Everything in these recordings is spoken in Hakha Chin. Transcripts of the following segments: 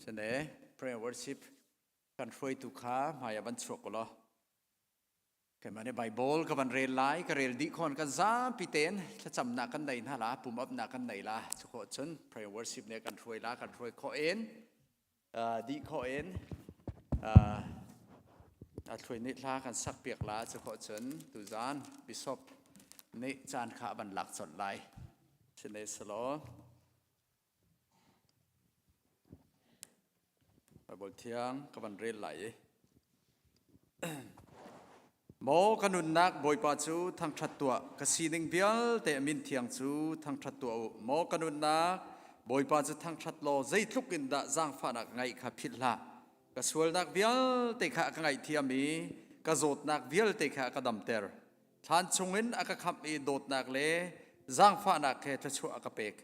Sine prayer worship kan hruaitu kha hmai ah van chuak ulaw keimah nih Bible ka van rel lai ka rel dih khon kan zapi tein thlacamnak kan nei hna la pum upnak kan nei la cu khawh cun prayer worship nih kan hruai la kan hruai khawh in dih khawh in a thluai nih hla kan sak piak la cu khawh cun tuzan bishop nih caan kha a van lak colh lai sine selaw Baibal thiang ka van rel lai i Maw ka nunnak Bawipa cu thangṭhat tuah, ka sining vialte a min thiang cu thangṭhat tuah u. Maw ka nunnak Bawipa cu thangṭhat law zeitluk in dah zaangfahnak ngaih kha philh hlah. Ka sualnak vialte kha a ka ngaihthiam i ka zawtnak vialte kha a ka damter. Thlan chungin a ka khamh i dawtnak le zaangfahnak he thluachuah a ka pek.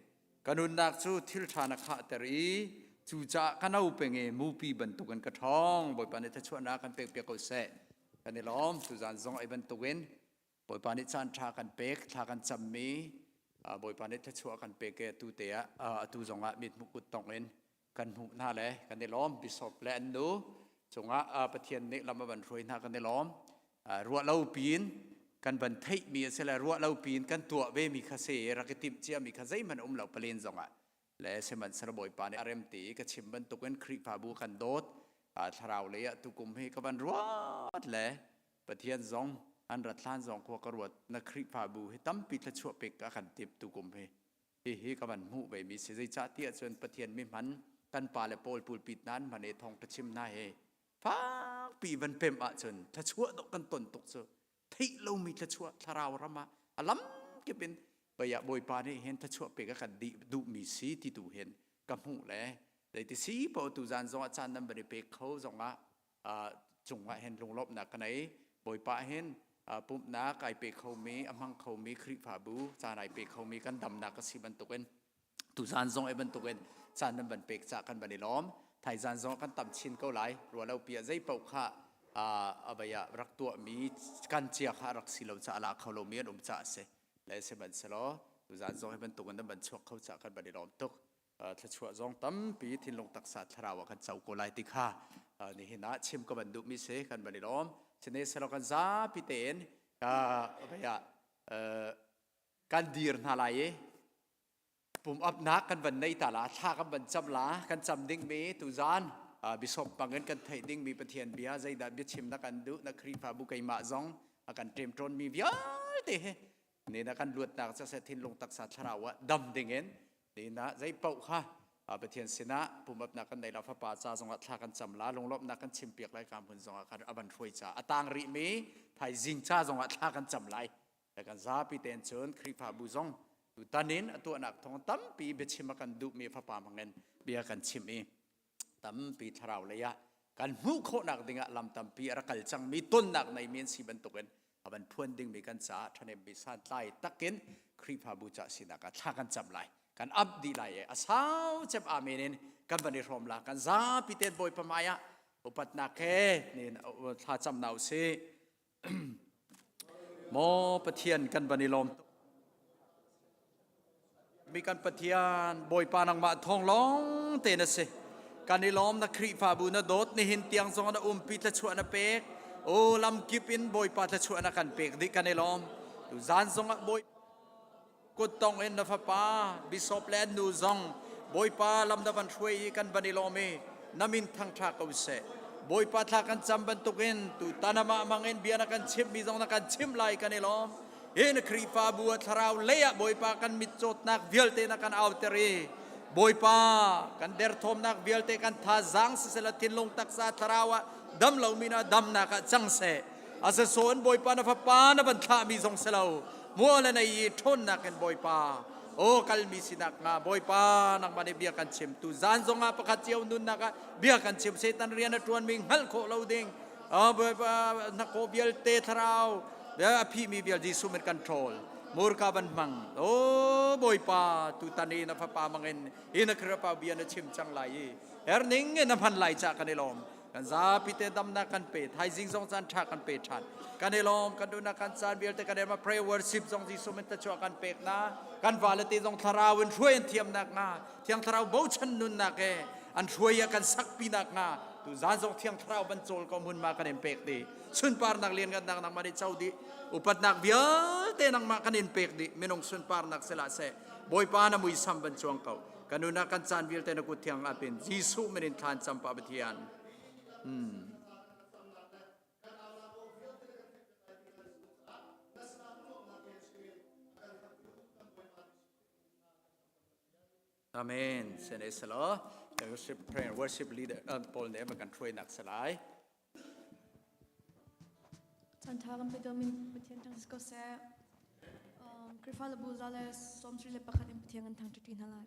Ka nunnak cu thil ṭha na khahter i cucaah ka no peng i mupi bantukin ka ṭhawng. Bawipa nih thluachuahnak kan pekpiak ko seh. Kan i lawm. Tuzan zong ei bantukin Bawipa nih caan ṭha kan pek, thla kan cammi Bawipa nih thluachuah kan pek i atu te ah atu zongah mithmuh kut tongh in kan hmuh hna le kan i lawm. Bishop le an nu cungah Pathian nih lam a van hruai hna kan i lawm. Ruah lo piin kan van theihmi a si le ruah lo piin kan tuah ve mi kha si rak i timh ciami kha zeihmanh um lo palen zongah le sihmanhsehlaw Bawipa nih a rem ti i ka chim bantukin Khrihfabu kan dawt thlarau lei ah tukum hi ka van ruat le Pathian zong an rat hlan zong khua ka ruat na Khrihfabu hi tampi thluachuah pek a kan timh tukum hi hihi ka van hmuh ve mi si zeicah tiah cun Pathian mi hman kan pa le pawl pulpit nan hman i thawng chim hna hi fakpi van pem ahcun thluachuah dawh kan ton tuk cu theih lomi thluachuah thlarau ram ah a lam kip in pei ah Bawipa nih hin thluachuah pek a kan dih duhmi si ti tu hin ka hmuh le zeiti si paoh tu zan zong ah caan nan van i pek kho zong ah cungah hin lunglawmhnak ka nei Bawipa hin pumhnak ai pe khomi a hmang khomi Khrihfabu caan ai pe khomi kan damnak a si bantukin Tuzaan zong ei bantukin caan nan van pek cah kan van i lawm. Thaizaan zong kan tam chin ko lai. Rualo pi ah zei paoh kha a vei ah rak tuahmi kan cia kha rak si lo caah la kho lomi an um caah a si. Le sihmanhsehlaw tuzaan zong hi bantukin nan van chuak kho caah kan van i lawm tuk. Thluachuah zong tampi thinlung taksa thlarau ah kan co ko lai ti kha nihin ah chim ka van duhmi si kan van i lawm. Sihmanhsehlaw kan zapi tein vei ah kan dir hna lai i pum upnak kan van nei ta la thla kan van cam la kan cam dingmi tuzan bishop bangin kan theih dingmi Pathian bia zeidah biachim na kan duh na Khrihfabu keimah zong a kan ṭemṭawn mi vialte hi ni na kan luatnak ca seh thinlung taksa thlarau ah dam dingin ni na zei paoh kha Pathian sinah pumapnak kan nei la fapa ca zongah thla kan cam la lunglawmhnak kan chim piak lai ka hmun zongah khan a van hruai ca a tang rih mi thaizing ca zongah thla kan cam lai Le kan zapi tein cun Khrihfabu zong tutan in a tuahnak thawng tampi biachim a kan duhmi fapa hmangin bia kan chim i tampi thlarau lei ah kan hmuh khawhnak dingah lam tampi a rak kal cangmi tonnak neimi an si bantukin a van phuan dingmi kan caah ṭhahnemmi santlai takin Khrihfabu ca sinak ah thla kan cam lai kan ap dih lai i a sau cem amen in kan van i hrawm la kan zapi tein Bawipa hmai ah upatnak he nin thla cam na usih. Maw Pathian kan van i lawm tuk. Mi kan Pathian Bawipa nangmah thawng lawng te na si. Kan i lawm na Khrihfabu na dawt nihin tiang zong na umpi thluachuah na pek. O lamkip in Bawipa thluachuah na kan pek dih kan i lawm. Tu zan zong ah Bawi Kuttong in na fapa Bishop le an nu zong Bawipa lam na van hruai i kan van i lawm i na min thangṭha ko seh. Bawipa thla kan cam bantukin tutan amah mangin bia na kan chimhmi zong na kan chimh lai kan i lawm. Hi na Khrihfabu a thlarau lei ah Bawipa kan mitcawtnak vialte na kan auter i Bawipa kan derthawmnak vialte kan thazaang siseh thinlung taksa thlarau ah dam lomi na damnak ah cang seh. A sasawn Bawipa na fapa na van thlahmi zong si lo mual a nei i ṭhawnnak in Bawipa aw kalmi sinak nga Bawipa nangmah nih bia kan chim tu zan zongah pakhat cio nunnak ah bia kan chim Satan rian a ṭuanmi hngalh khawh lo ding Bawipa na kaw vialte thlarau a phihmi vial Jesuh min kan ṭhawl murka van hmang o Bawipa tutan i na fapa mangin hi na Khrihfa bia na chim cang lai i herning in na hman lai ca kan i lawm kan zapi te damnak kan pe thaizing zong caan tha kan pe than kan i lawm kan duhnak kan caan vialte kan ma pray worship zong Jesuh min tachuah kan pek na kan vale te zong thlarau in hruai an thiamnak nga thiang thlarau bochan nunnak e. An hruai ah kan sakpi nak hnga tu zan zong thiang thlarau ban cawl ko hmun ma kan in pek dih. Sunparnak lianngannak nangmah nih co dih. Upatnak vialte nangmah kan in pek dih. Minung sunparnak sila seh. Bawipa na muisam ban cuang ko. Kan nunah kan caan vialte na kut thiang apin Jesuh min in thlan cam pa Pathian. Hmm. Amen. Sen e salo. Worship prayer worship leader Paul ne kan hruai nak salai. Chan tha kan pe min Pathian thang ko seh. Krifa le bu za le sawm sri le pakhat in Pathian kan thang ṭi hna lai.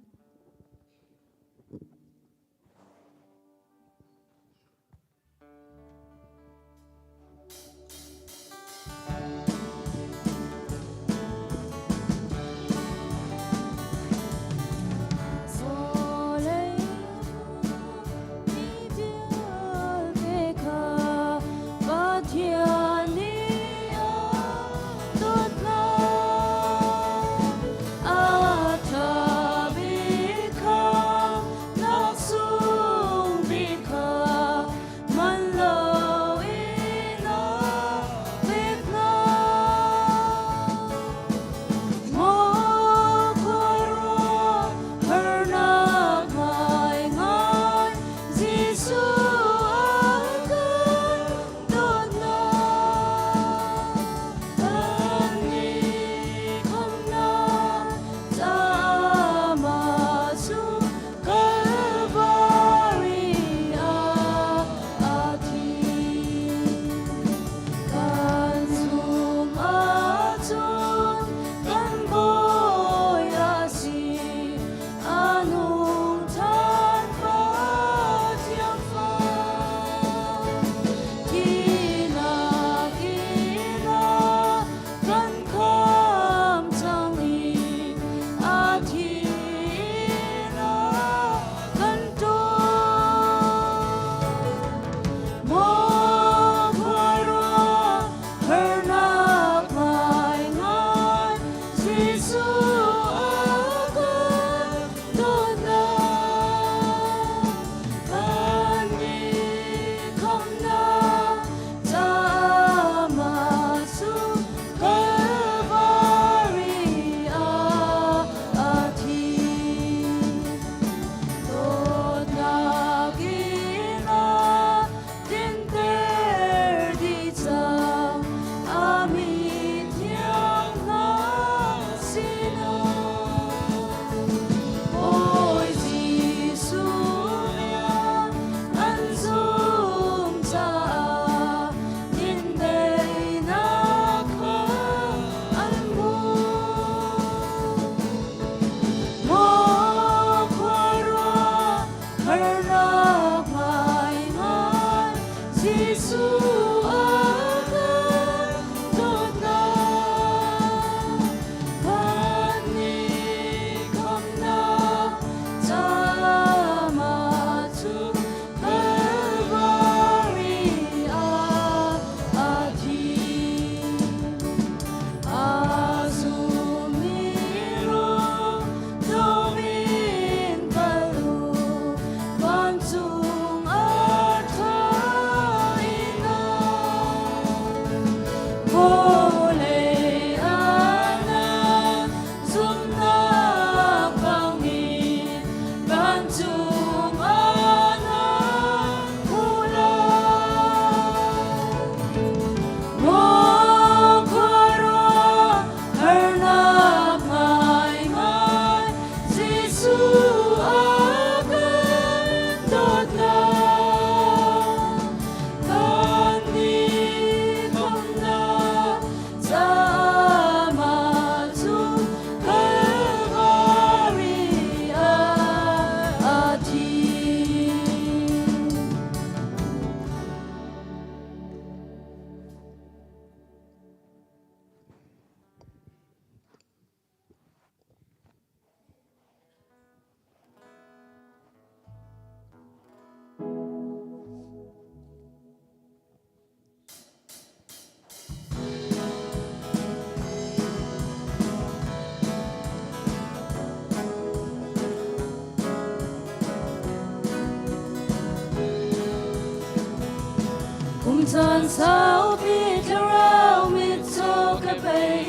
Kum caan saupi thlarau mitcaw ka pei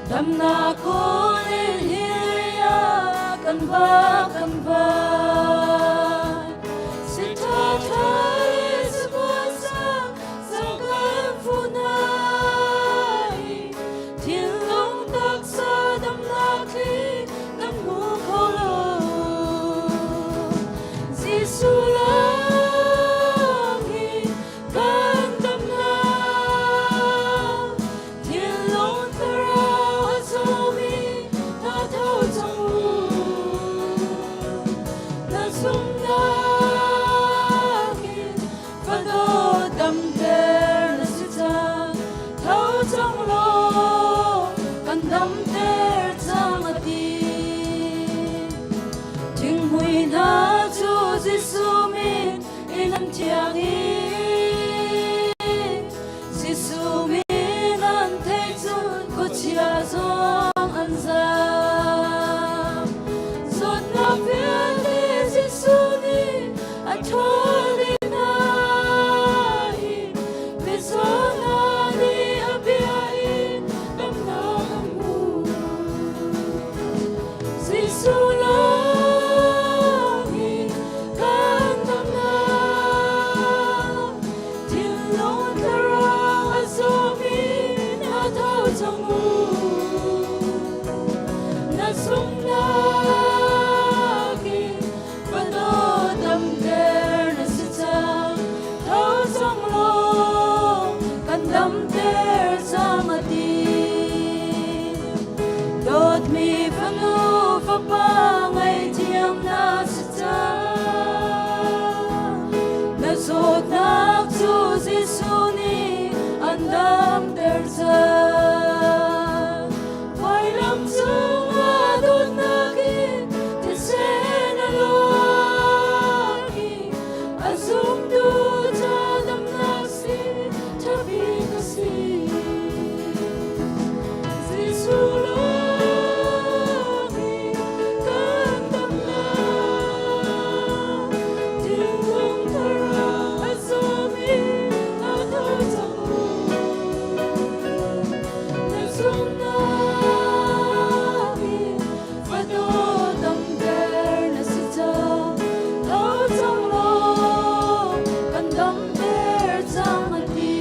Damnak kawl in hiria kan va kan vai Si tha tha le sabuan sang sang kan fu nai Thinlung taksa damnak thli kan hmu kho lo Jesuh lawng hi kan damnak Thinlung thlarau a zawmi hna tho cang u. Na zumhnak in fado damter na si cang. Tho cang law kan damter cang a ti. Thinghmui hna cu Jesuh min in an thiang i Jesuh min an theih cun khuachia zong an zam. Zawtnak vialte Jesuh nih a ṭhawl dih hna i mizaw hna nih a bia in damnak an hmu. Jesuh lawng hi kan damnak. Thinlung thlarau a zawmi na tho cang u. Na zumhnak in fano damter na si cang. Tho cang law kan damter cang a ti. Dawtmi fanu fapa ngaihthiam na si cang. Na zawtnak cu Jesuh nih an damter cang. Vailam cungah dawtnak in thisen a luang i a zumtu ca damnak si ṭha bik a si. Jesuh lawng hi kan damnak. Thinlung thlarau a zawmi na tho cang u. Na zumhnak in fado damter na si cang. Tho cang law kan damter cang a ti.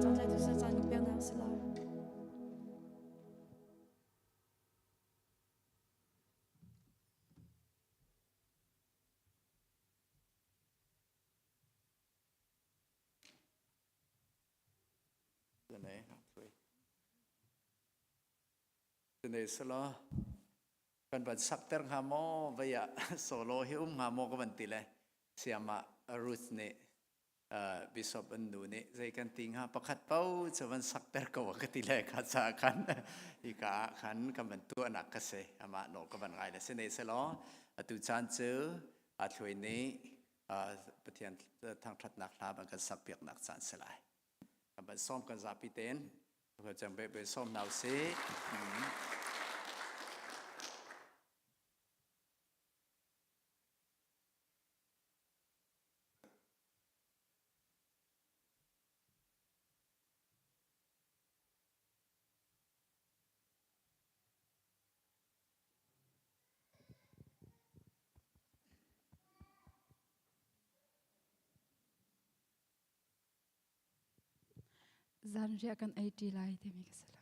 Caantlai tu sa caan ka peknak si lai. Tunei sala kan van sakter hnga maw vei ah solo hi um hnga maw ka van ti le siama Ruth nih bishop an nu nih zei kan ti hnga pakhat pau cu van sakter ko ka ti le kha ca khan hi ka ah khan kan van tuahnak ka si amah nawl ka van ngai le si ne selaw atu caan cu a thluai nih Pathian thangthatnak hla ban kan sak piaknak caan si lai kan van sawm kan zapi ten cang be be sawm hna usih. Zanriah kan ei ṭi lai timi ka si lai.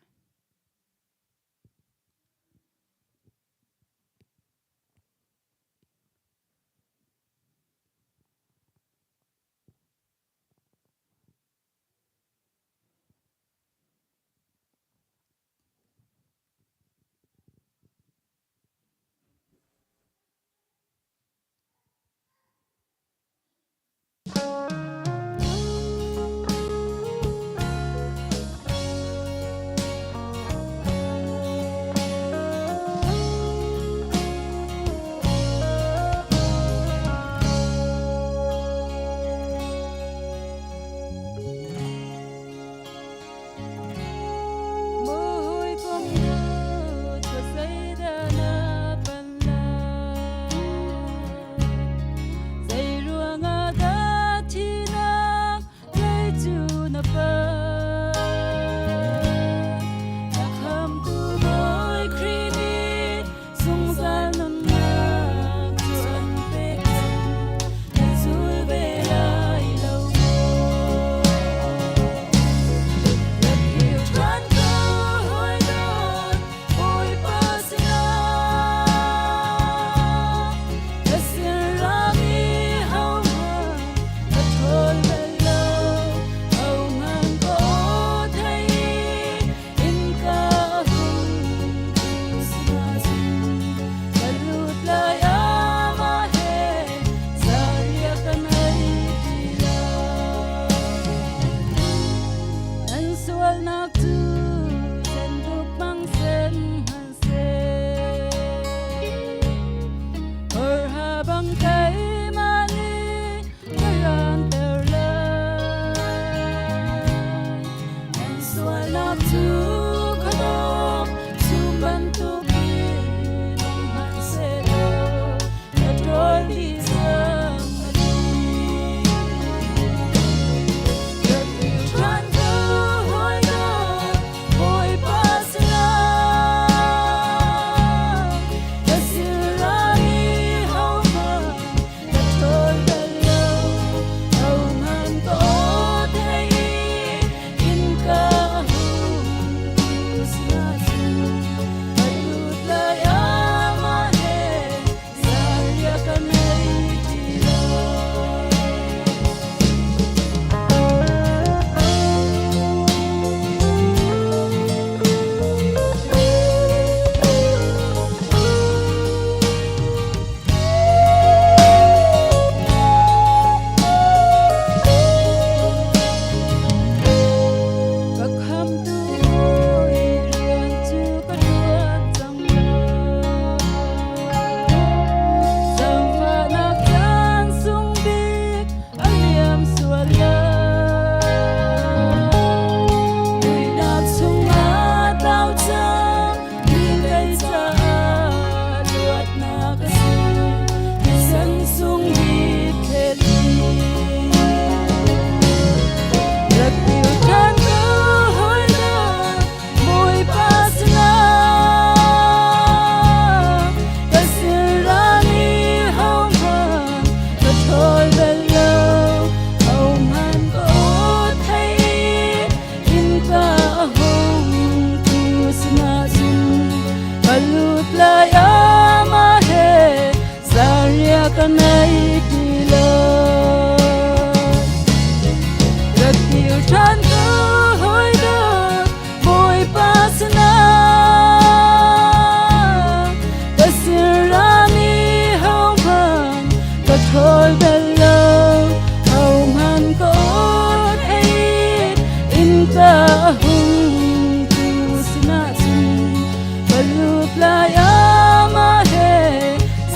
lai amah he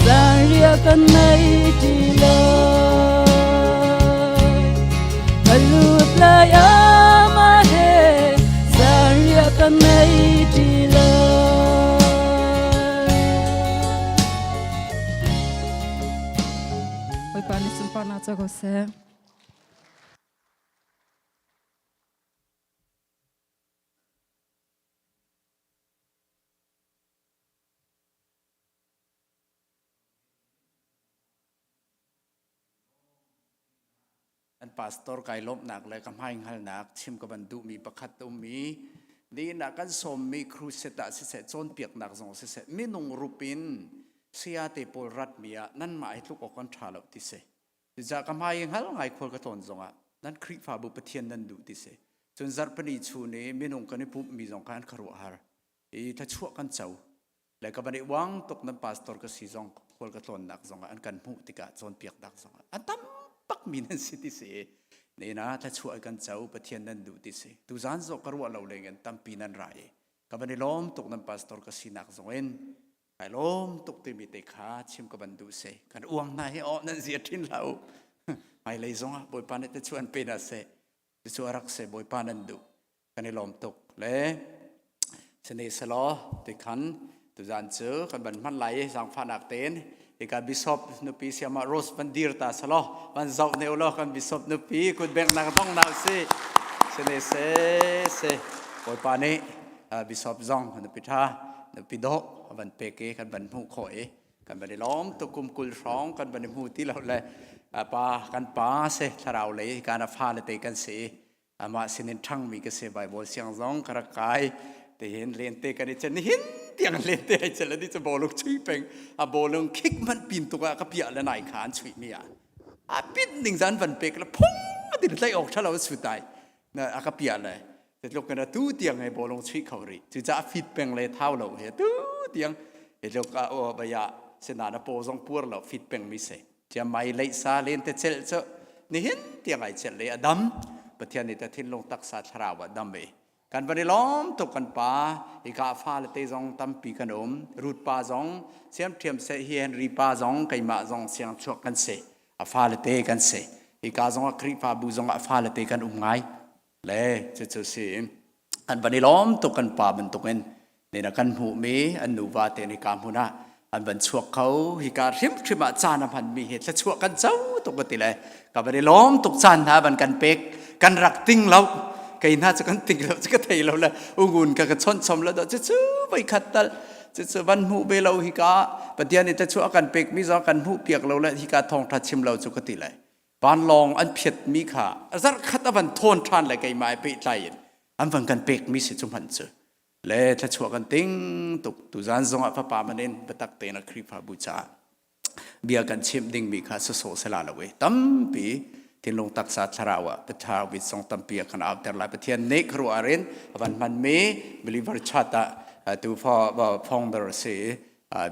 zanriah kan ei ṭi lai. Ka lut lai amah he zanriah kan ei ṭi lai. Bawipa nih sunparnak co ko seh. An pastor kai lawmhnak le ka hmai hngalnak chim ka van duhmi pakhat um i nihin ah kan sawmmi crusade ah siseh cawnpiaknak zong siseh minung rup in saya te pawl ratmi ah nanmah hi tluk awk kan ṭha lo ti si. Cucaah ka hmai i hngal ngai khual ka tlawn zongah nan Khrihfabu Pathian nan duh ti si. Cun zarhpini chun i minung kan i pumhmi zong kha an khuaruahhar i thluachuah kan co. Le ka van i uang tuk nan pastor ka si zong khual ka tlawnnak zongah an kan hmuh tikah cawnpiaknak zongah an tam bakmi nan si ti si. Nina thluachuah kan co Pathian nan duh ti si. Tuzan zong ka ruah lo lengin tampi nan ra i ka van i lawm tuk nan pastor ka sinak zong in Kai lawm tuk timi te kha chim ka van duh si. Kan uang hna hi aw nan zia ṭhin hlah u. Hmailei zongah Bawipa nih te chuan pe na seh. Cucu a rak se Bawipa nan duh. Kan i lawm tuk. Le sene selaw ti khan tuzan cu kan van hman lai i zaangfahnak tein hika bishop nupi siama Rose van dir ta selaw van zoh ne ulaw kan bishop nupi kut bengnak dong na si. Sene se se Bawipa nih bishop zong nupi ṭha nupi dawh a van pek i kan van hmuh khawh i kan van i lawm tuk kum 20 hrawng kan van i hmu ti lo le pa kan pa se thlarau lei kan a fa le te kan si amah sinin ṭhangmi ka si Bible siang zong ka rak kai tihin lente kan i chen hin tiang lente ai chel ani chu bolung chui peng a bolung khik man pin tuk ah ka pia le nai kha an chui mi a a pin ning zan van pek le phung tin tlai ok thalo su tai na a ka pia le Zeitluk in atu tiang he bawlung chuih kho rih. Cucaah fit peng le thau lo he tu tiang zeitluk ah aw baya sinain a paw zong puar lo fit peng mi si. Cia mai leih sa len te cel cu nihin tiang ai cel le a dam. Pathian nih ta thinlung taksa thlarau ah dam i kan van i lawm tuk kan pa hika fa le te zong tampi kan um Ruth pa zong siam ṭhiam se hi Henry pa zong keimah zong siang chuak kan si a fa le te kan si hika zong ah Khrihfabu zong ah fa le te kan um ngai Le cucu si an van i lawm tuk kan pa bantukin nena kan hmuhmi an nuva te nih ka hmun ah an van chuak kho hika hrimhrim ah caan a hmanmi hi thluachuah kan co tuk ka ti le ka van i lawm tuk caan hna van kan pek kan rak ting lo kei hna cu kan ting lo cu ka thei lo le ungun ka ka chawnh chom lo cucu voi khat tal cucu van hmuh ve lo hika Pathian nih thluachuah kan pekmi zong kan hmuh piak lo le hika thawngtha chim lo cu ka ti le Vanlawng an phiatmi kha zarhkhat a van thawn ṭhan le keimah he pehtlai in an van kan pekmi si cu hmanh cu le thluachuah kan ting tuk tuzan zongah fapa man in biatak tein a Khrihfabu caah bia kan chimh dingmi kha sasawh sela lo i tampi thinlung taksa thlarau ah thlarau bit zong tampi a kan auter lai Pathian nih khuaruah in a van hmanmi believer chat ah tu founder si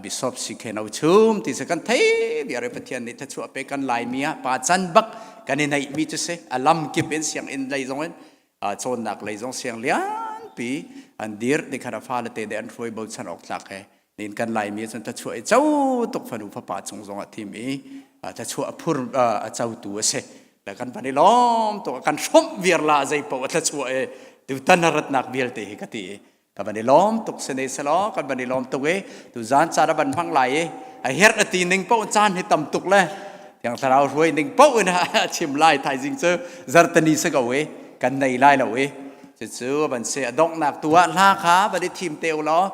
Bishop si khe no chum ti se kan thei bia re Pathian nih thlachuah pe kan Laimi ah pa can bak kan i neih mi cu si a lam kip in sianginn lei zong in cawnnak lei zong siang lian pi an dir ti kha fa le te de an hruai bochan awk tlak he nin kan Laimi cun thlachuah i co tuk fanu fapa cung zong ah thim i thlachuah a phur a cotu a si le kan van i lawm tuk kan hrawmh viar la zei paoh a thlachuah i tutan a ratnak vialte hi ka ti i Ka van i lawm tuk sene selaw kan van i lawm tuk i tu zan caan a van hmang lai i a herh a ti ning paoh caan hi tam tuk le Thiang Thlarau hruai ning paoh in a chim lai thaizing cu zartani si ko i kan nei lai lo i cucu a van si a donghnak tu ah hla kha van i thim te u law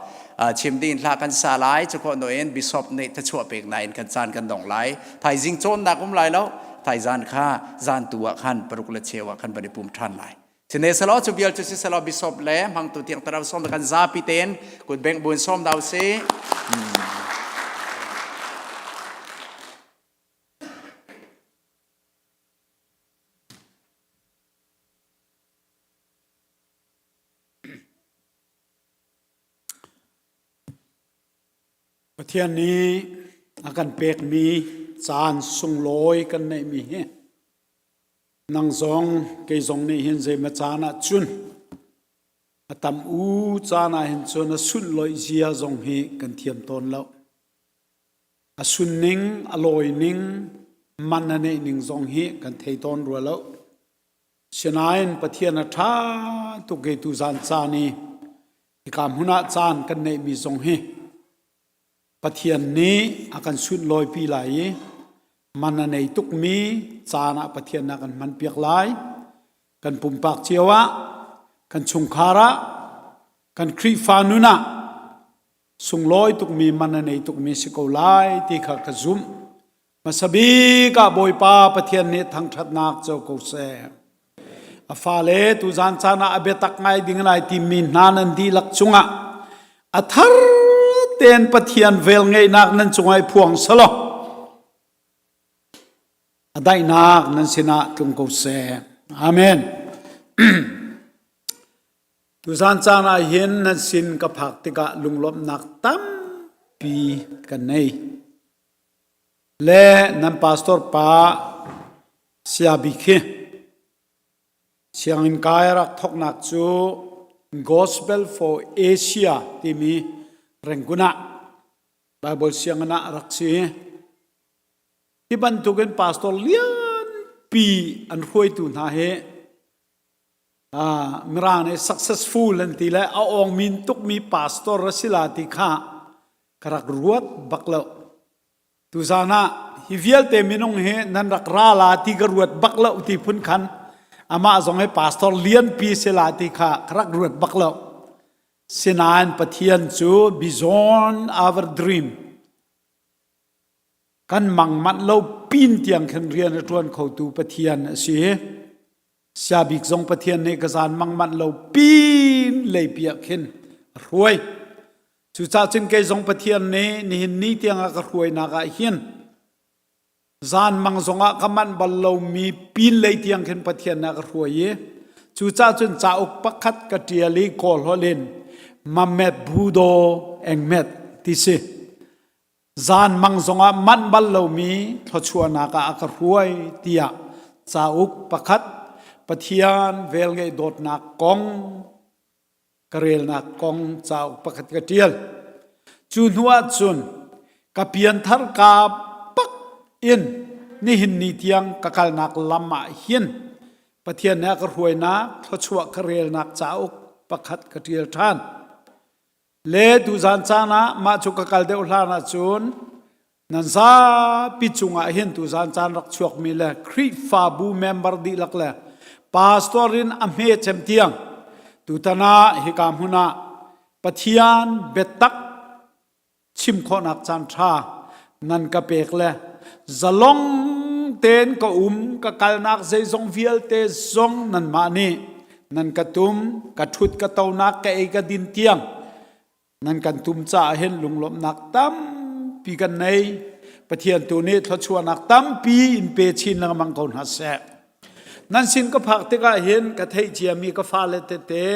chim ding hla kan sa lai cu khawh in bishop nih thachuah pek na in kan caan kan dong lai thaizing cawnnak um lai lo thaizan kha zan tu ah khan paruk le cheu ah khan van i pum ṭhan lai Sine selaw cu vial cu si selaw bishop le hmangtu tiang taraw som kan zapi ten kut beng bun som dau si. Pathian nih a kan pekmi caan sunglawi kan neihmi hi Nang zong kei zong nih hin zeimaw caan ah cun A tam u caan ah hin cun a sunlawih zia zong hi kan thiam tawn lo. A sunning, a lawi ning, man a neih ning zong hi kan thei tawn rua lo. Sinain Pathian a ṭha tuk i tuzan caan i hika hmun ah caan kan neihmi zong hi Pathian nih a kan sunlawipi lai i man a nei tukmi caan ah Pathian a kan hmanpiak lai. Kan pumpak cio ah, kan chungkhar ah, kan Khrihfa nun ah sunglawi tukmi man a nei tukmi si ko lai ti kha ka zumh. Hmasa bik ah Bawipa Pathian nih thangṭhatnak co ko seh. A fale tuzan caan ah a biatak ngai ding lai timi hna nan dihlak cungah a thar tein Pathian velngeihnak nan cungah i phuang selaw a daihnak nan sinah tlung ko seh. Amen. Tuzan caan ah hin nan sin ka phak tikah lunglawmhnak tampi kan nei. Le nan pastor pa Saya Bik hi sianginn kai a rak thawknak cu Gospel for Asia timi Rangoon ah Bible sianginn ah a rak si. Hi bantukin pastor lianpi an hruaitu hna hi Mirang nih successful an ti le a awngmin tukmi pastor a si la ti kha ka rak ruat bak lo. Tuzaan ah hi vialte minung hi nan rak ra la ti ka ruat bak lo ti phun khan amah zong hi pastor lianpi si la ti kha ka rak ruat bak lo. Sinain Pathian cu beyond our dream kan mang manh lo pin tiang khin rian a ṭuan khotu Pathian a si. Siabik zong Pathian nih ka zan mang manh lo pin leipi ah khin a hruai. Cucaah cun kei zong Pathian nih nihin ni tiangah ka hruainak ah hin zan mang zongah ka manh bal lomi pin lei tiang khin Pathian nih a ka hruai i cucaah cun cauk pakhat ka ṭial i Kawl holh in Mamet Budo Engmet ti si. Zan mang zongah manh bal lomi thluachuahnak ah a ka hruai tiah cauk pakhat Pathian velngeih dawtnak kong ka relnak kong cauk pakhat ka ṭial. Cu hnu ah cun ka pianthar ka pak in nihin ni tiang ka kalnak lam ah hin Pathian nih a ka hruainak thluachuah ka relnak cauk pakhat ka ṭial ṭhan. Le tuzan caan ah mah cu ka kal deuh hlan ahcun nan zapi cungah hin tuzan caan rak chuakmi le Khrihfabu member dihlak le pastor in a hme cem tiang tutan ah hika hmun ah Pathian biatak chim khawhnak caan ṭha nan ka pek le zalong tein ka um ka kalnak zeizong vialte zong nanmah nih nan ka tum ka ṭhut ka tonak ka ei ka din tiang nan kan tum caah hin lunglawmhnak tampi kan nei Pathian tu nih thluachuahnak tampi in pe chin lengmang ko hna seh nan sin ka phak tikah hin ka theih ciami ka fale tete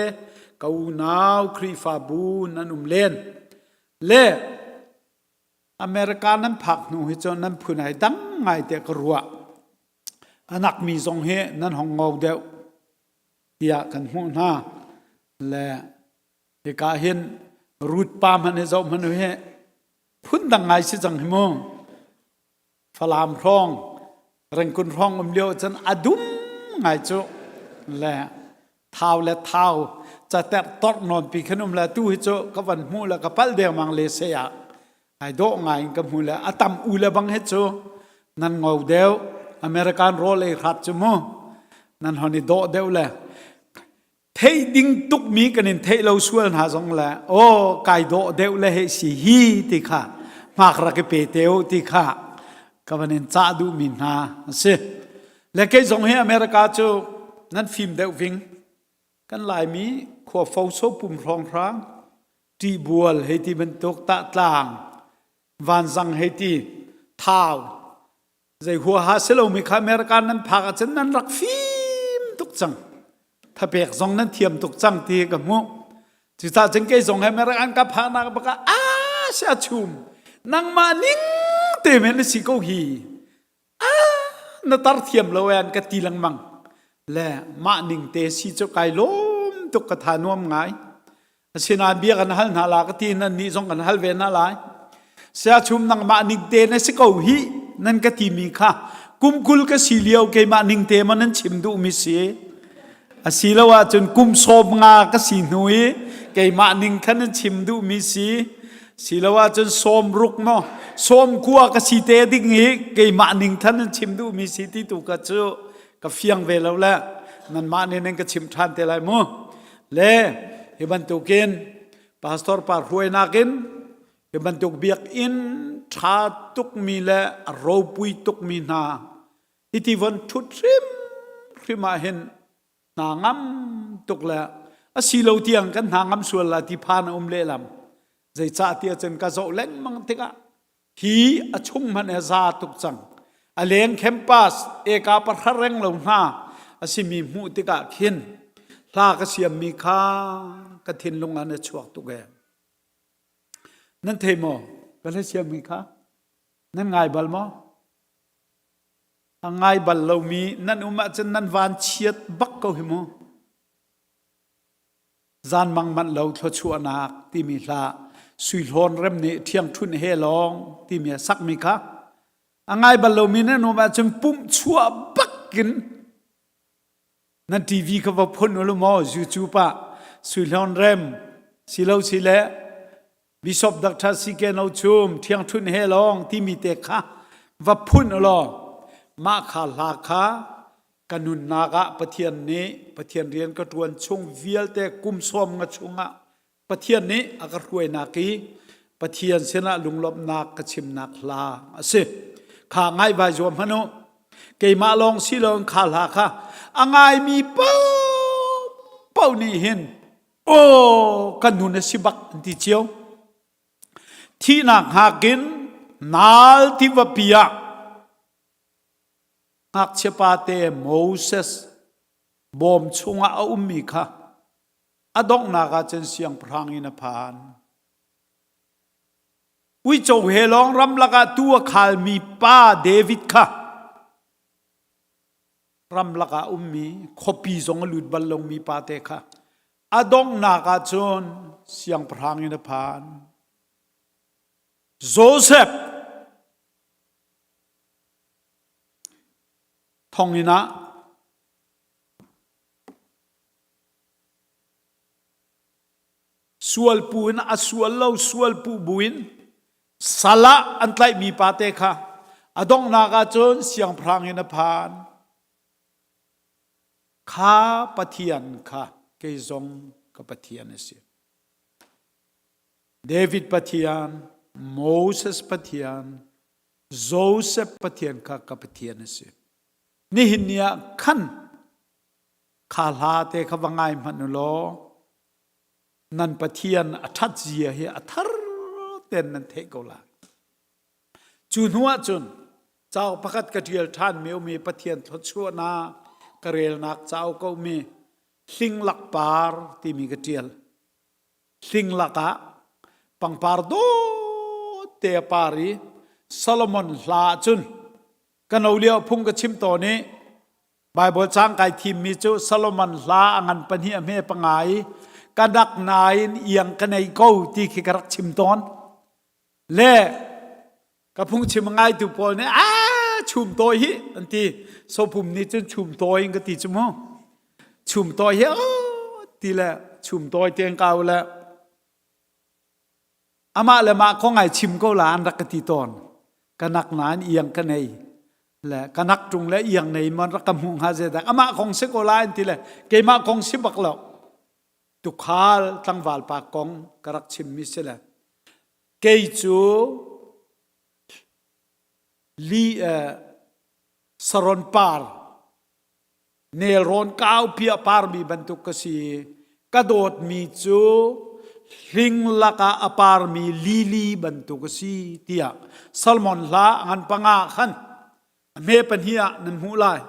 ka unau Khrihfabu nan um len le America nan phak hnu hi cun nan phun ai dang ngai tiah ka ruah. Anak mi zong hi nan hong ngo deuh tiah kan hmuh hna. Le hika hin Ruth pa hmanh hi zoh hmanh hi phun dang ngai si cang hi mu. Falam hrawng Rengkun hrawng um lio cun a dum ngai cu le thau le thau cater torh nawn pi khan um le tu hi cu ka van hmu le ka pal dengmang le se ah ai dawh ngai in ka hmu le a tam u le bang he cu nan ngo deuh American rawl ei hrat cu mu nan hon i dawh deuh le theih ding tukmi kan in theih lo sual hna zong le aw kai dawh deuh le hei si hi ti kha hmak rak i pe te u ti kha ka van in cah duhmi hna a si le kei zong hi America cu nan fim deuh ving kan Laimi khua fo so pum hrawng hrang ṭihbual hei ti bantuk tahtlang vanzang hei ti thau Zei huaha si lomi kha America nan phak ahcun nan rak fim tuk cang. Thapek zong nan thiam tuk cang ti ka hmuh. Cucaah cun kei zong he America an ka phaknak bak ah a sia chum. Nangmah ning te men na si ko hi. Ah na tar thiam lo an ka ti lengmang. Le mah ning te si cu kai lawm. tuk ka tha nuam ngai. Asinain bia kan hal hna la ka ti nan nih zong kan hal ve hna lai. Saya chum nangmah ning te na si ko hi nan ka timi kha kum 20 ka si lio keimah ning te ma nan chim duhmi si. Asilo ahcun kum 50 ka si hnu i keimah ning kha nan chim duhmi si. Silo ahcun 60 maw 90 ka si te ding i keimah ning kha nan chim duhmi si ti tu ka cu ka fiang ve lo le nanmah nih nan ka chim ṭhan te lai mu. Le hi bantukin pastor pa hruainak in hi bantuk biakinn ṭha tukmi le a ropui tukmi hna hiti von ṭhut hrimhrim ah hin hna ngam tuk le a si lo tiang kan hna ngam sual la ti phan a um lehlam zeicah tiah cun ka zoh lengmang tikah hi a chung hmanh he za tuk cang a leng campus eka pahra reng lo hna a simi hmuh tikah khin hla ka siammi kha ka thinlung ah na chuak tuk e nan thei maw ka hla siammi kha nan ngai bal maw A ngai bal lomi nan um ahcun nan van chiat bak ko hi mu. Zan mang manh lo thluachuahnak timi hla Sui Hlawn Rem nih ṭhiang ṭhunh he lawng timi a sakmi kha a ngai bal lomi nan um ahcun pumh chuah bak in nan TV kha va phun u maw YouTube ah Sui Hlawn Rem silo sile Bishop Dr. CK No Chum Thiang Ṭhun he lawng timi te kha va phun u law mah kha hla kha ka nunnak ah Pathian nih Pathian rian ka ṭuan chung vialte kum sawm nga chungah Pathian nih a ka hruainak i Pathian sinah lunglawmhnak ka chimnak hla a si. Kha ngai vai zuam hmanh u. Keimah lawng si loin kha hla kha a ngaimi paohpaoh nih hin aw kan nun a si bak an ti cio. Thihnak hngak in nal tivapi ah ngakchia pate Moses bawm chungah a ummi kha a donghnak ah cun siangpahrang in a phan. Uico he lawng ramlak ah tuu a khalmi pa David kha ramlak ah ummi khuapi zong a lut bal lomi pa te kha a donghnak ah cun siangpahrang in a phan. Joseph thonginn ah sualpu in a sual lo sualpu buin sal ah an tlaihmi pa te kha a donghnak ah cun siangpahrang in a phan. Kha Pathian kha kei zong ka Pathian a si. David Pathian, Moses Pathian, Joseph Pathian kha ka Pathian a si. Nihin ni ah khan kha hla te kha va ngai hmanh u law nan Pathian a ṭhat zia hi a thar ten nan theih ko lai. Cu hnu ah cun cauk pakhat ka ṭial ṭhanmi um i Pathian thluachuahnak ka relnak cauk a um i Hlinglak par timi ka ṭial. Hlinglak ah pangpar dawt te a par i Solomon hla ah cun ka no lio phung ka chim tawn i Baibal caang kai thimmi cu Solomon hla a ngan pahnih a hme panga i ka dak nain iang ka nei ko ti khi ka rak chim tawn. Le ka phungchim ngaitu pawl nih a chum tawi hi an ti. Sopum nih cun chum tawi in ka ti cu mu. Chum tawi hi ti le chum tawi te kau le Amah le mah kong ai chim ko la an rak ka ti tawn. Ka nak nain iang ka nei. Le ka nak ṭung le iang nei mon rak ka hmuh hnga zeidah amah kong si ko la an ti le keimah kong si bak lo. Tukhal tlangval pa kong ka rak chimmi si le kei cu li eh, saron par Nelrawn kaupi a parmi bantuk ka si. Ka dawtmi cu hling lakah a parmi lili bantuk a si tiah Solomon hla ngan panga khan a hme pahnih ah nan hmuh lai.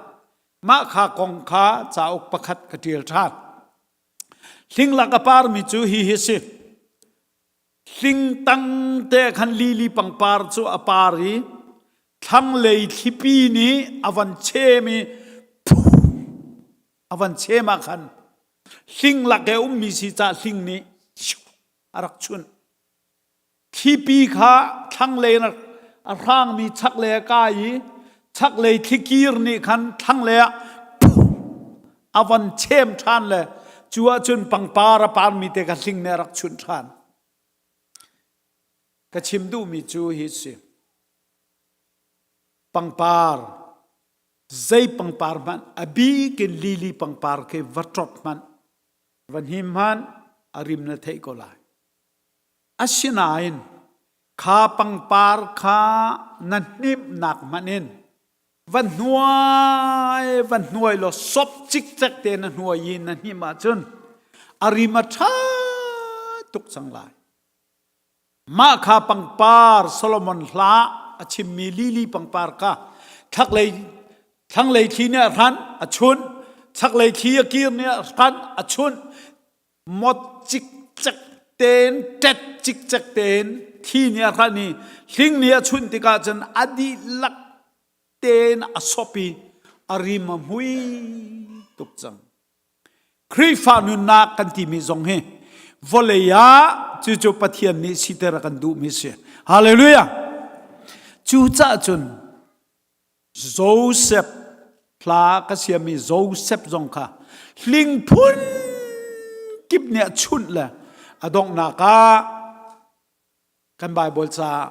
Mah kha kong kha cauk pakhat ka ṭial ṭhan. Hling lak a parmi cu hi hi si. Hling tang te khan lili pangpar cu a par i thlanglei thlipi nih a van chem i a van chem ah khan. Hling lak i a ummi si caah hling nih a rak chunh. Thlipi kha thlanglei in a hrangmi chaklei a kai i chaklei thlikir nih khan thlanglei ah a von chem ṭhan le cu ahcun pangpar a parmi te kha hling nih a rak chunh ṭhan. Ka chim duhmi cu hi si. Pangpar zei pangpar hmanh a bik in lili pangpar khi va ṭop hmanh va hnim hmanh a rim na theih ko lai. Asinain kha pangpar kha na hnimhnak hmanh in va hnuai va hnuai law sop cikcek te na hnuai i na hnim ahcun a rim a ṭha tuk cang lai. Mah kha pangpar Solomon hla a chimmi lili pangpar kha thlaklei thlanglei thli nih a hranh a chunh chaklei thli a kir nih a hranh a chunh mot cikcek tein ṭet cikcek tein thi nih a hranh i hling nih a chunh tikah cun a dihlak tein a sop i a rim a hmui tuk cang. Khrihfa nunnak kan timi zong hi vawlei ah cucu Pathian nih siter a kan duhmi si. Hallelujah! Cucaah cun Joseph hla ka siami Joseph zong kha hling phun kip nih a chunh le a donghnak ah kan Bible caah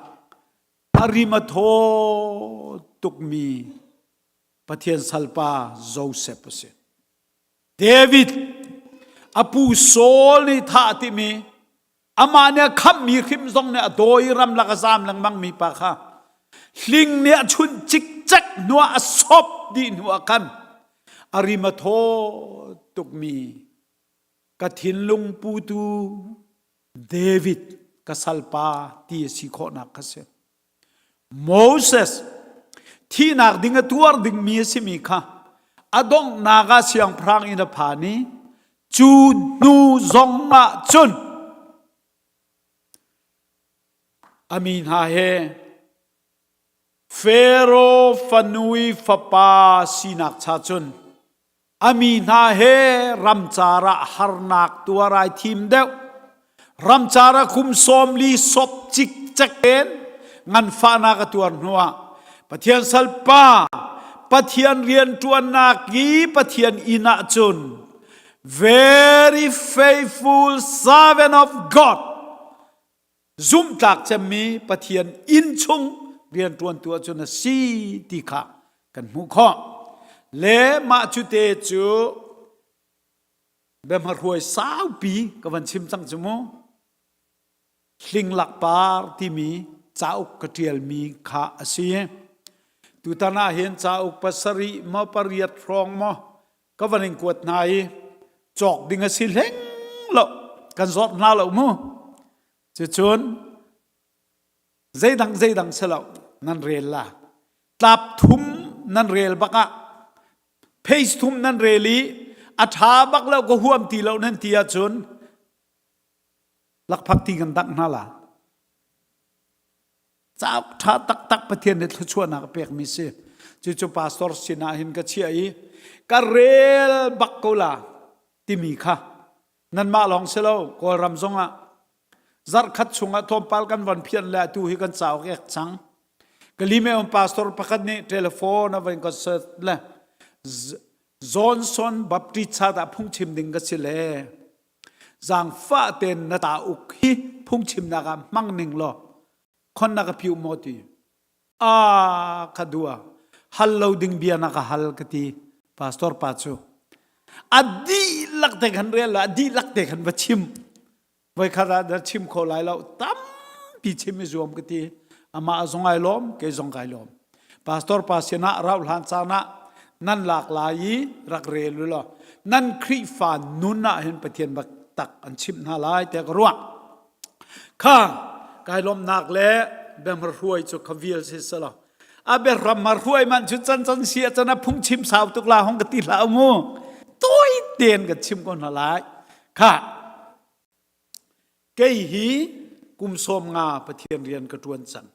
a rim a thaw tukmi Pathian salpa Joseph a si. David a pu Saul nih thah a timh i amah nih a khamhmi hrim zong nih a dawi i ramlak a zaam lengmangmi pa kha hling nih a chunh cikcek hnuah a sop dih hnuah khan a rim a thaw tukmi ka thinlung putu David ka salpa ti a si khawhnak kha si. Moses thihnak ding a tuar dingmi a simi kha a donghnak ah siangpahrang inn a phan i cu hnu zong ah cun a mi hna he Faro fanui fapa sinak cha cun A mi hna he ramcar ah harnak tuar ai thim deuh. Ramcar ah kum 40 sop cikcek in nganfahnak a tuar hnuah Pathian salpa Pathian rianṭuannak i Pathian inn ah cun very faithful servant of God zumhtlak cemmi Pathian inn chung rianṭuantu ahcun a si ti kha kan hmuh khawh. Le mah cu te cu biahmahruai saupi ka van chim cang cu mu. Hlinglak par timi cauk ka ṭialmi kha a si. Tutan ah hin cauk pasarih maw pariat hrawng maw ka van in kuat hna i cawk ding a si hleng lo kan zawt hna lo mu cucun zeidang zeidang si lo nan rel la tlap thum nan rel bak ah page thum nan rel i a ṭha bak lo ka huam ti lo nan ti ahcun lakphak ti kan dangh hna la Cauk ṭha taktak Pathian nih thluachuahnak a pekmi si. Cucu pastor sinah hin ka chiah i ka rel bak ko la timi kha nanmah lawng si lo Kawlram zongah zarhkhat chungah tlawmpal kan von phian le atu hi kan cauk ek cang. Kalime um pastor pakhat nih telephone a van ka set le Johnson Baptist church ah phungchim ding ka si le Zaangfah tein na tauk hi phungchimnak ah hmang ning law khon na ka piu maw ti a ka dua hal lo ding bia na ka hal ka ti pastor pa cu a dihlak te khan rel la a dihlak te khan va chim voikhat ah na chim kho lai lo tampi chim i zuam ka ti amah zong ai lawm kei zong kai lawm Pastor pa sinah rauh hlan caan ah nan lak lai i rak rel u law nan Khrihfa nun ah hin Pathian bak tak an chimh hna lai tiah ka ruah. Kha kai lawmhnak le biahmar hruai cu kha vial si selaw a biahram mar hruai man cu can can si a can a phung chim sau tuk la hong ka ti hlah mu toi ten ka chim ko hna lai kha kei hi kum sawm nga Pathian rian ka tuan cang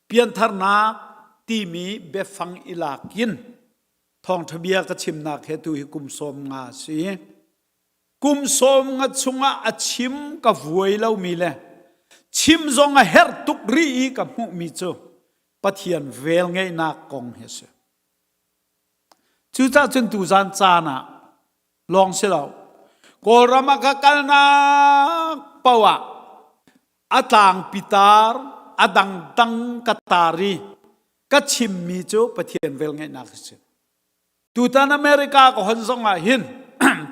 Piantharnak timi biafang i lak in thawngṭha bia ka chimnak he tu hi kum 50 a si. Kum sawm nga chungah a chim ka vuai lomi le chim zong a herh tuk rih i ka hmuhmi cu Pathian velngeihnak kong hi a si. Cucaah cun tuzan caan ah lawng si lo Kawlram ah ka kalnak paoh ah a tlangpi tar a dangdang ka tar i ka chimmi cu Pathian velngeihnak a si. Tutan America ka hon zong ah hin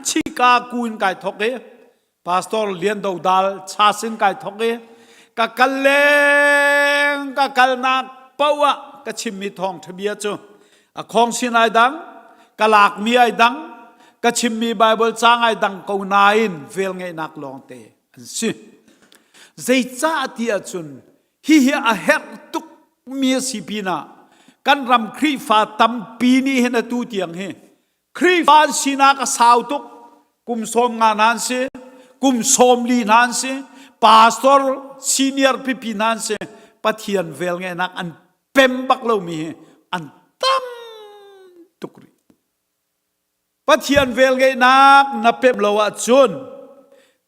Chicago in kai thok i Pastor Lian Do Dal chas in kai thok i ka kal leng ka kalnak paoh ah ka chimmi thawngṭha bia cu a khong sin ai dang ka lakmi ai dang ka chimmi Bible caang ai dang ko nain velngeihnak lawngte an si. Zeicah ti ahcun hihi a herh tuk mi a si pinah kan ram Khrihfa tampi nih hin atu tiang hi Khrihfa an sinak a sau tuk kum 50 hna an si kum 40 hna an si pastor senior pipi hna an si Pathian velngeihnak an pem bak lomi hi an tam tuk rih Pathian velngeihnak na pem lo ahcun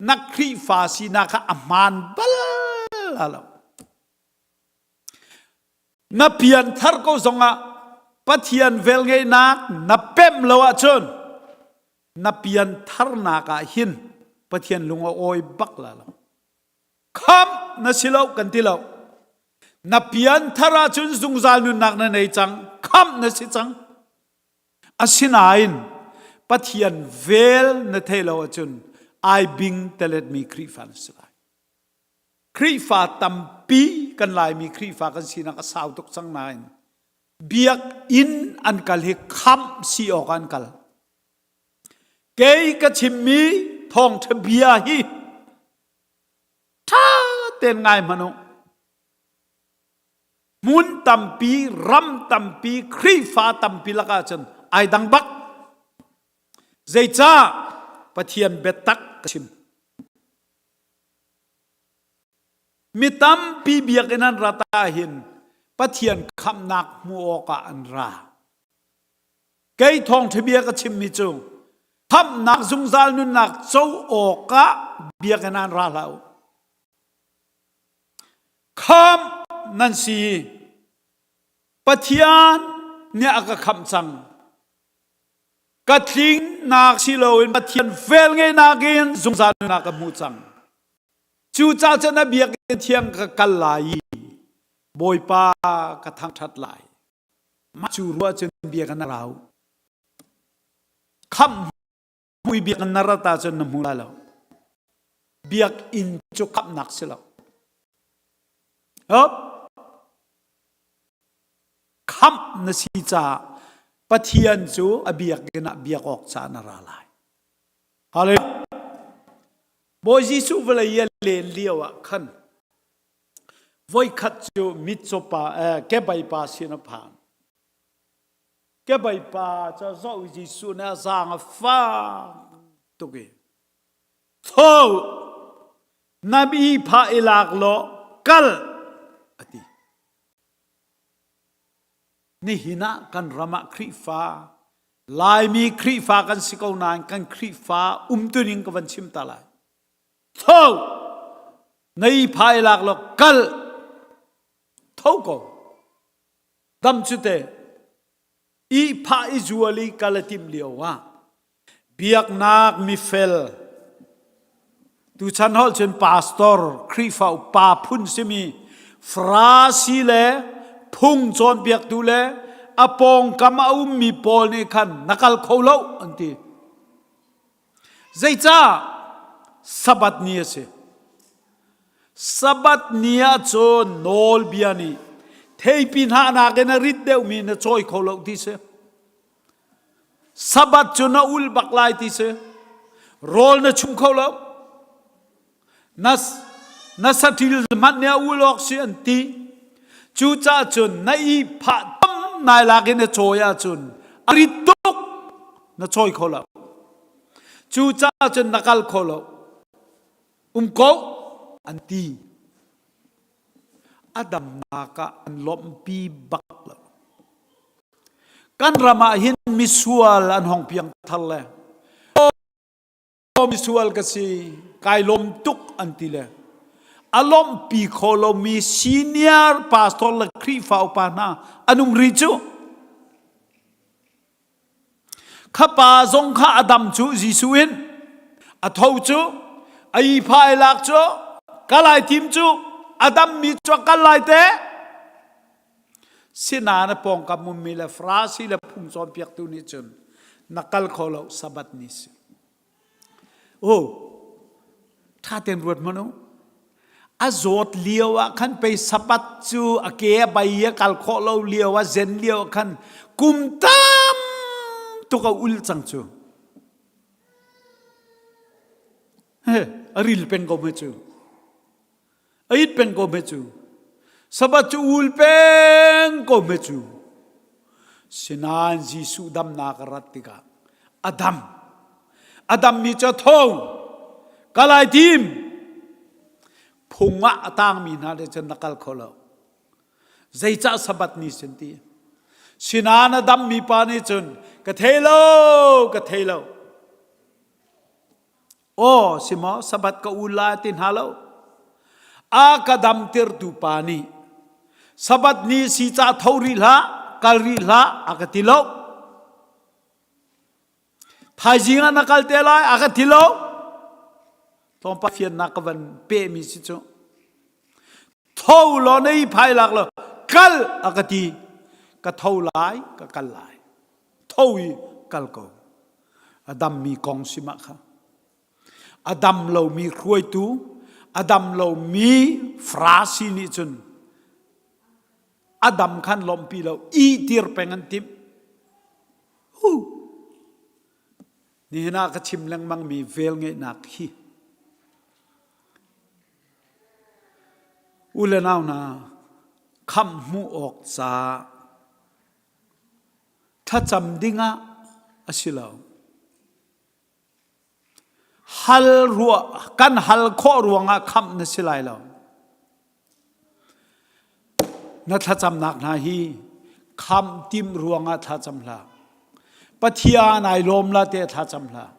na Khrihfa sinak kha a hmaan bal lo. Na pianthar ko zongah Pathian velngeihnak na pemh lo ahcun na piantharnak ah hin Pathian lung a awi bak la lo. Khamh na si lo kan ti lo. Na pianthar ahcun zungzal nunnak na nei cang, khamh na si cang. Asinain Pathian vel na thei lo ahcun ai bing teletmi Khrihfa na si lai. Khrihfa tampi kan Laimi Khrihfa kan sinak a sau tuk cang nain biakinn an kal hi khamh si awk an kal. Kei ka chimmi thawngṭha bia hi ṭha tein ngai hmanh u. Hmun tampi, ram tampi, Khrihfa tampi lakah cun ai dang bak. Zeicah Pathian biatak ka chim. Mi tampi biakinn an rat ahhin Pathian khamhnak hmuh awkah an ra. Kei thawngṭha bia ka chimmi cu khamhnak zungzal nunnak co awkah biakinn an ra hlah u. Khamh nan si. Pathian nih a ka khamh cang. Ka tlingnak si loin Pathian velngeihnak in zungzal nunnak ka hmu cang. Cucaah cun a biakinn thiang ka kal lai i Bawipa ka thangṭhat lai. Mah cu ruah cun biakinn a rau. Khamh hmui biakinn na rat ahcun na hmu lai lo. Biakinn cu khamhnak si lo. Hop. Khamh na si caah Pathian cu a biakinn ah biak awk caah na ra lai. Hallelujah. Bawi Jesuh vawlei i a len lio ah khan voikhat cu mitcaw pa eh, kebei pa sin a phan. Kebei pa cu zoh i Jesuh nih a zaang a fak tuk i tho na mi pha i lak law kal a ti. Nihin ah kan ram ah Khrihfa Laimi Khrihfa kan si ko nain kan Khrihfa umtuning ka van chim ta lai. Tho! Nei phai lak law kal! Tho ko. Dam cu te. I phah i zual i kal a timh lio ah biaknak mifel tuchan holh cun pastor Khrihfa upa phun simi Farasi le phung cawnpiaktu le a pawngkam a ummi pawl nih khan na kal kho lo an ti. Zeicah? Sabbath ni a si. Sabbath ni ah cun nawlbia nih theipi hna nakin a rit deuhmi na cawi kho lo ti si. Sabbath cu na ul bak lai ti si. Rawl na chum kho lo. Na, na saṭil hmanh nih a ul awk si an ti. Cucaah cun na i phah tam nai lak in na cawi ahcun a rit tuk na cawi kho lo. Cucaah cun na kal kho lo. Um ko an ti. A damnak ah an lawmhpi bak lo. Kan ram ah hin misual an hong piang thar le. Misual ka si, kai lawm tuk an ti le a lawmhpi kho lomi senior pastor le Khrihfa upa hna an um rih cu. Kha pa zong kha a dam cu Jesuh in a tho cu a i phai lak cu kal ai tim cu a dammi cu a kal lai te sinain a pawngkam ummi le Farasi le phung cawnpiaktu nih cun na kal kho lo Sabbath ni si. Oh, ṭha tein ruat hmanh u. A zawt lio ah khan pei Sabbath cu a ke a bai i a kal khawh lo lio a zen lio ah khan kum tam tuk a ul cang cu. He, a ril peng ko me cu. A it peng ko hme cu. Sabbath cu ul peng ko hme cu. Sinain Jesuh damnak a rat tikah a dam. A dammi cu a tho. Kal ai tim. Phung ah a tangmi hna le cun na kal kho lo. Zeicah Sabbath ni sin ti? Sinain a dammi pa nih cun ka thei lo, ka thei lo. Aw si maw Sabbath ka ul lai ti hna lo. A ka damtertu pa nih Sabbath ni si ca tho rih hlah, kal rih hlah a ka ti lo. Thaizing ah na kal te lai a ka ti lo. Tlawmpal fiannak ka van pehmi si cu. Tho law na i phai lak lo, kal a ka ti. Ka tho lai, ka kal lai. Tho i kal ko. A dammi kong si mah kha. A dam lomi hruaitu, a dam lomi Farasi nih cun a dam khan lawmhpi lo, ihtir peng an timh. Hu. Nihin ah ka chim lengmangmi velngeihnak hi u le nau hna khamh hmuh awk ca Thlacam dingah a si lo. Hal ruah kan hal khawh ruangah khamh na si lai lo. Na thlacamnak hna hi khamh tim ruangah thlacam hlah. Pathian ai lawm la te thlacam hlah.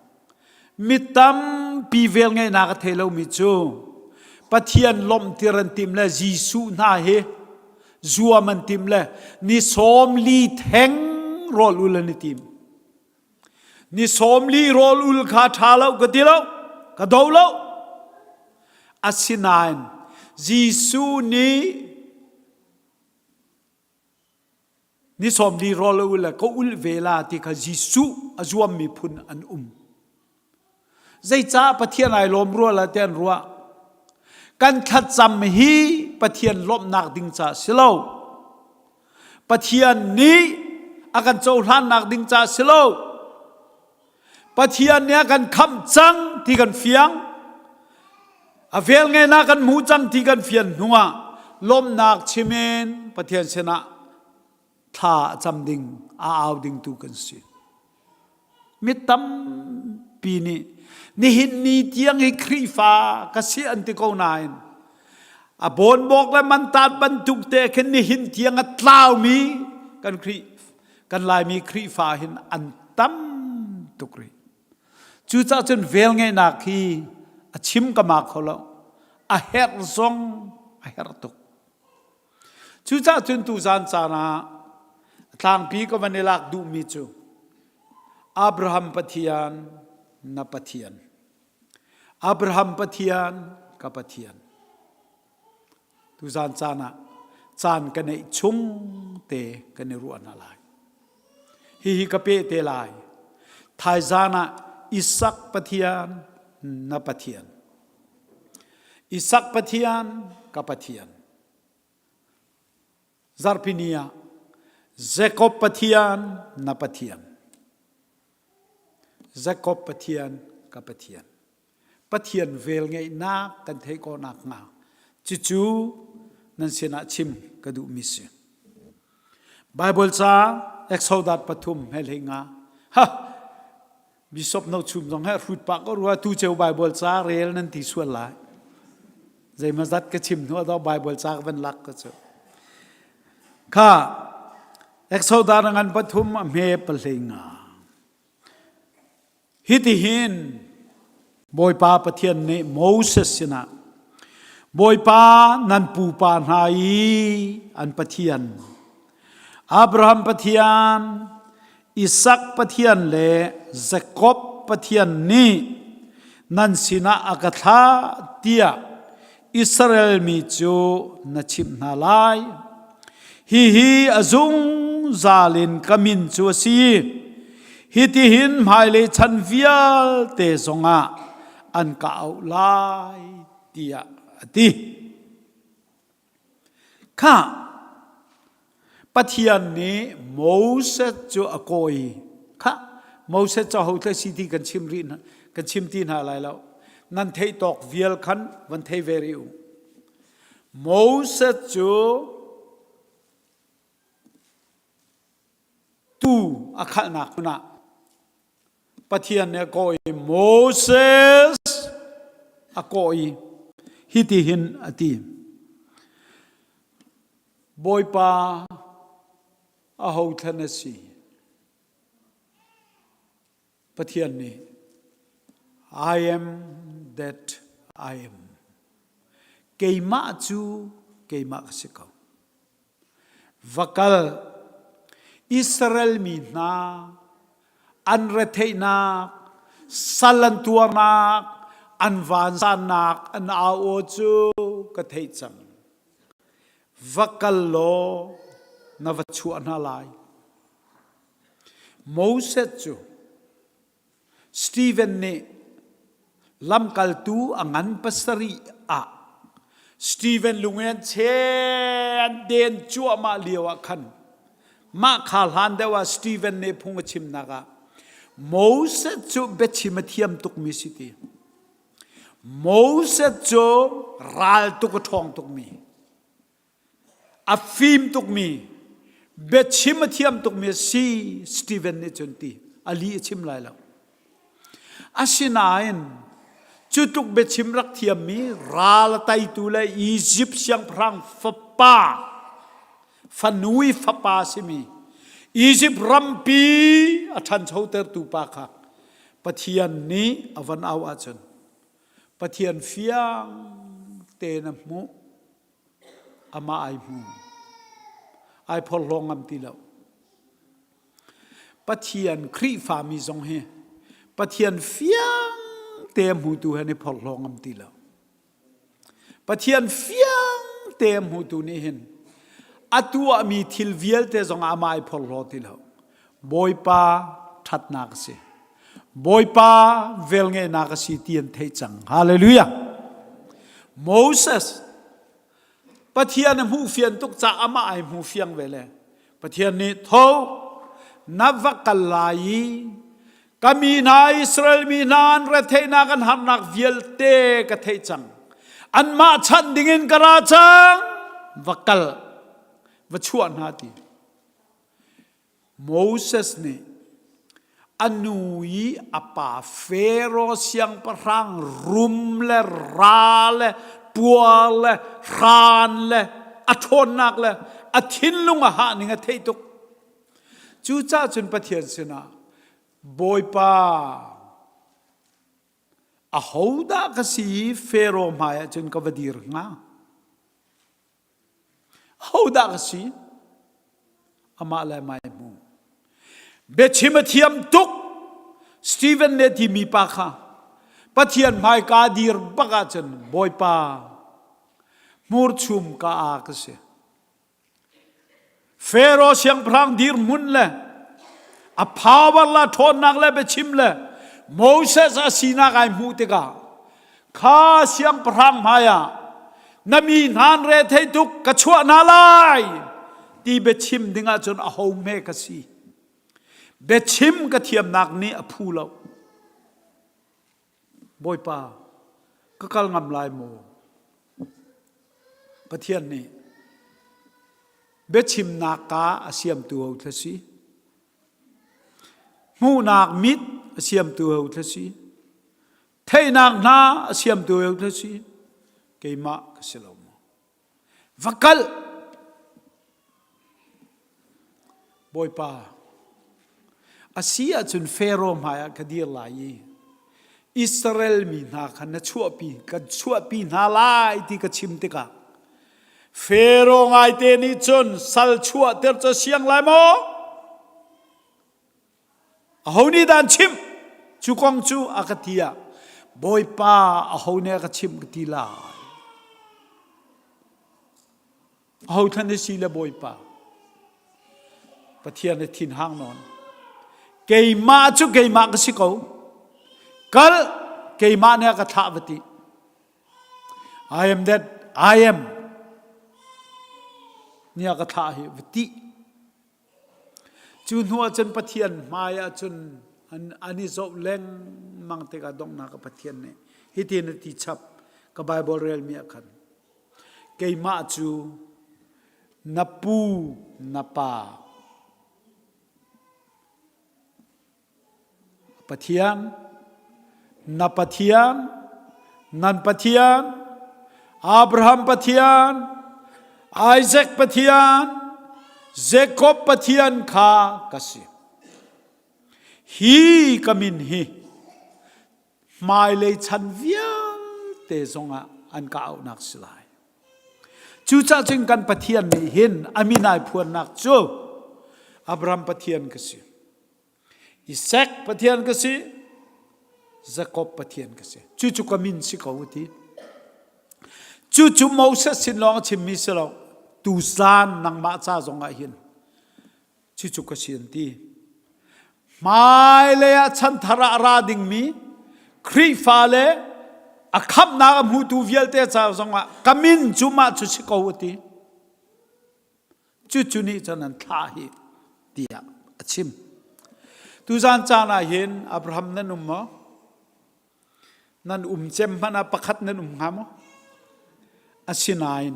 Mi tampi velngeihnak a thei lomi cu Pathian lawmhtir an tim le Jesuh hna hi zuam an tim le ni sawm li theng rawl ul an i tim. Ni sawm li rawl ul kha ṭha lo ka ti lo, ka do lo. Asinain Jesuh nih Ni sawm li rawl a ul le ka ul ve la ti kha Jesuh a zuammi phun an um. Zeicah Pathian ai lawm rua la ti an ruah. Kan thlacam hi Pathian lawmhnak ding ca si lo. Pathian nih a kan cohlannak ding ca si lo. Pathian nih a kan khamh cang ti kan fiang. A velngeihnak kan hmuh cang ti kan fian hnuah lawmhnak chimin Pathian sinah thla a cam ding, a au ding tu kan si. Mi tampi nih nihin ni tiang hi Khrihfa ka si an ti ko nain a bawnbawk le mantat bantuk te khin nihin tiang a tlaumi kan Khrih kan Laimi Khrihfa hin an tam tuk rih. Cucaah cun velngeihnak hi a chim ka ma kho lo. A herh zong a herh tuk. Cucaah cun tuzan caan ah tlangpi ka van i lak duhmi cu Abraham Pathian na Pathian. Abraham Pathian ka Pathian. Tuzan caan ah caan ka neih chung te kan i ruah hna lai. Hihi ka peh te lai. Thaizan ah Isak Pathian na Pathian. Isak Pathian ka Pathian. Zarhpini ah Jakob Pathian na Pathian. Jakob Pathian ka Pathian. Pathian velngeihnak kan theih khawh nakhnga cucu nan sinah chim ka duhmi si. Bible ca Exodus pathum he hlei nga ha Bishop no chum zong he hrut pah ko rua tu ceu Bible ca rel nan ti sual lai. Zeima zat ka chim hnu do Bible ca ka van lak ka cu. Kha Exodus ngan pathum a hme pahlei nga. Hitihin. Bawipa Pathian nih Moses sinah Bawipa nan pupa hna i an Pathian Abraham Pathian Isak Pathian le Jakob Pathian nih nan sinah a ka thlah tiah Israel mi cu na chimh hna lai. Hihi a zungzal in ka min cu a si. Hitihin hmailei chan vialte zongah an ka auh lai tiah a ti. Khah, Pathian nih Moses cu a kawi. Khah, Moses cu aho tle si ti kan chim rih hna, kan chim ti hna lai lo. Nan theih tawk vial khan van thei ve rih u. Moses cu tuu a khalhnak hmun ah Pathian nih a kawh i Moses a kawh i hitihin a ti. Bawipa aho thlan a si? Pathian nih I am that I am. Keimah cu keimah ka si ko. Va kal. Israel mi hna an retheihnak, sal an tuarnak, an vansannak an au aw cu ka theih cang. Va kal law na va chuah hna lai. Moses cu Steven nih lamkaltu a ngan pasarih ah Steven lungen che an den cuahmah lio ah khan mah kha hlan deuh ah Steven nih phung a chimnak ah Moses cu biachim a thiam tukmi si ti. Moses cu ral tuk a ṭhawng tukmi. A fim tukmi, biachim a thiam tukmi a si Stephen nih cun ti a li a chim lai lo. Asinain cu tluk biachim rak thiammi ral a teitu le Izipt siangpahrang fapa fanu i fapa simi Izipt rampi a ṭhanchotertu pa kha Pathian nih a van auh ahcun Pathian fiang tein a hmuh amah ai hmu. Ai phorhlaw ngam ti lo. Pathian Khrihfami zong hi Pathian fiang te a hmutu he an i phorhlaw ngam ti lo. Pathian fiang te a hmutu nih hin a tuahmi thil vialte zong ah amah ai phorhlaw ti lo. Bawipa ṭhatnak a si. Bawipa velngeihnak a si ti an theih cang. Hallelujah. Moses Pathian a hmuh fian tuk caah amah ai hmu fiang ve le Pathian nih tho na va kal lai i ka mi hna Israel mi hna an retheihnak an harnak vialte ka theih cang anmah chanh dingin ka ra cang va kal va chuah hna ti Moses nih a nu i a pa Faro siangpahrang rum le ra le puar le hran le a ṭhawnnak le a thinlung a hah ning a theih tuk. Cucaah cun Pathian sinah Bawipa ahodah ka si i Faro hmaiah cun ka va dir hnga? Hodah ka si? Amah le amah i hmu. Biachim a thiam tuk. Stephen nih a timi pa kha Pathian hmaika dir bak ahcun Bawipa hmurchum ka aa ka si. Pharaoh siangpahrang dirhmun le a power le ṭhawnnak le biachim le Moses a sinak ai hmuh tikah kha siangpahrang hmaiah na mi hna an re thei tuk ka chuah hna lai ti biachim dingah cun aho hme ka si biachim ka thiamnak nih a phu lo Bawipa ka kal ngam lai maw Pathian nih biachimnak ka a siamtu ho thla si hmuhnak mit a siamtu ho thla si Theihnak hna a siamtu eu na si keimah ka si lo maw va kal Bawipa a si ahcun Pharaoh hmaiah ka dir lai i. Israel mi hna kha na chuahpi kan chuahpi hna lai ti ka chim tikah Pharaoh ngaite nih cun sal chuahter cu siang lai maw? Aho nih dah an chimh? Cu kong cu a ka ti ah Bawipa aho nih a ka chimh ka ti lai. Aho thlan na si le Bawipa? Pathian na thin hang nawn. Keimah cu keimah ka si ko. Kal keimah nih a ka thlah va ti. I am that I am. Nih a ka thlah hi va ti. Cu hnu ah cun Pathian hmai ah cun an, an i zoh lengmang tikah donghnak ah Pathian nih hitin a ti chap ka Bible relmi ah khan keimah cu na pu na pa Pathian, na Pathian, nan Pathian, Abraham Pathian, Isaac Pathian, Jacob Pathian kha ka si. Hi ka min hi hmailei chan vialte zongah an ka auhnak si lai. Cucaah cun kan Pathian nih hin a min ai phuannak cu Abraham Pathian ka si. Isaac Pathian ka si. Jacob Pathian ka si. Cucu ka min si ko ti. Cucu Moses sin lawng a chimmi si lo. Tuzan nangmah ca zongah hin cucu ka si an ti. Hmailei ah chanthar ah a ra dingmi Khrihfa le a khamhnak a hmutu vialte ca zongah ka min cu mah cu si ko a ti. Cucu nih cun an thlah hi tiah a chim. Tuzan caan ah hin Abraham nan um maw? Nan um cem hmanh ah pakhat nan um hnga maw? Asinain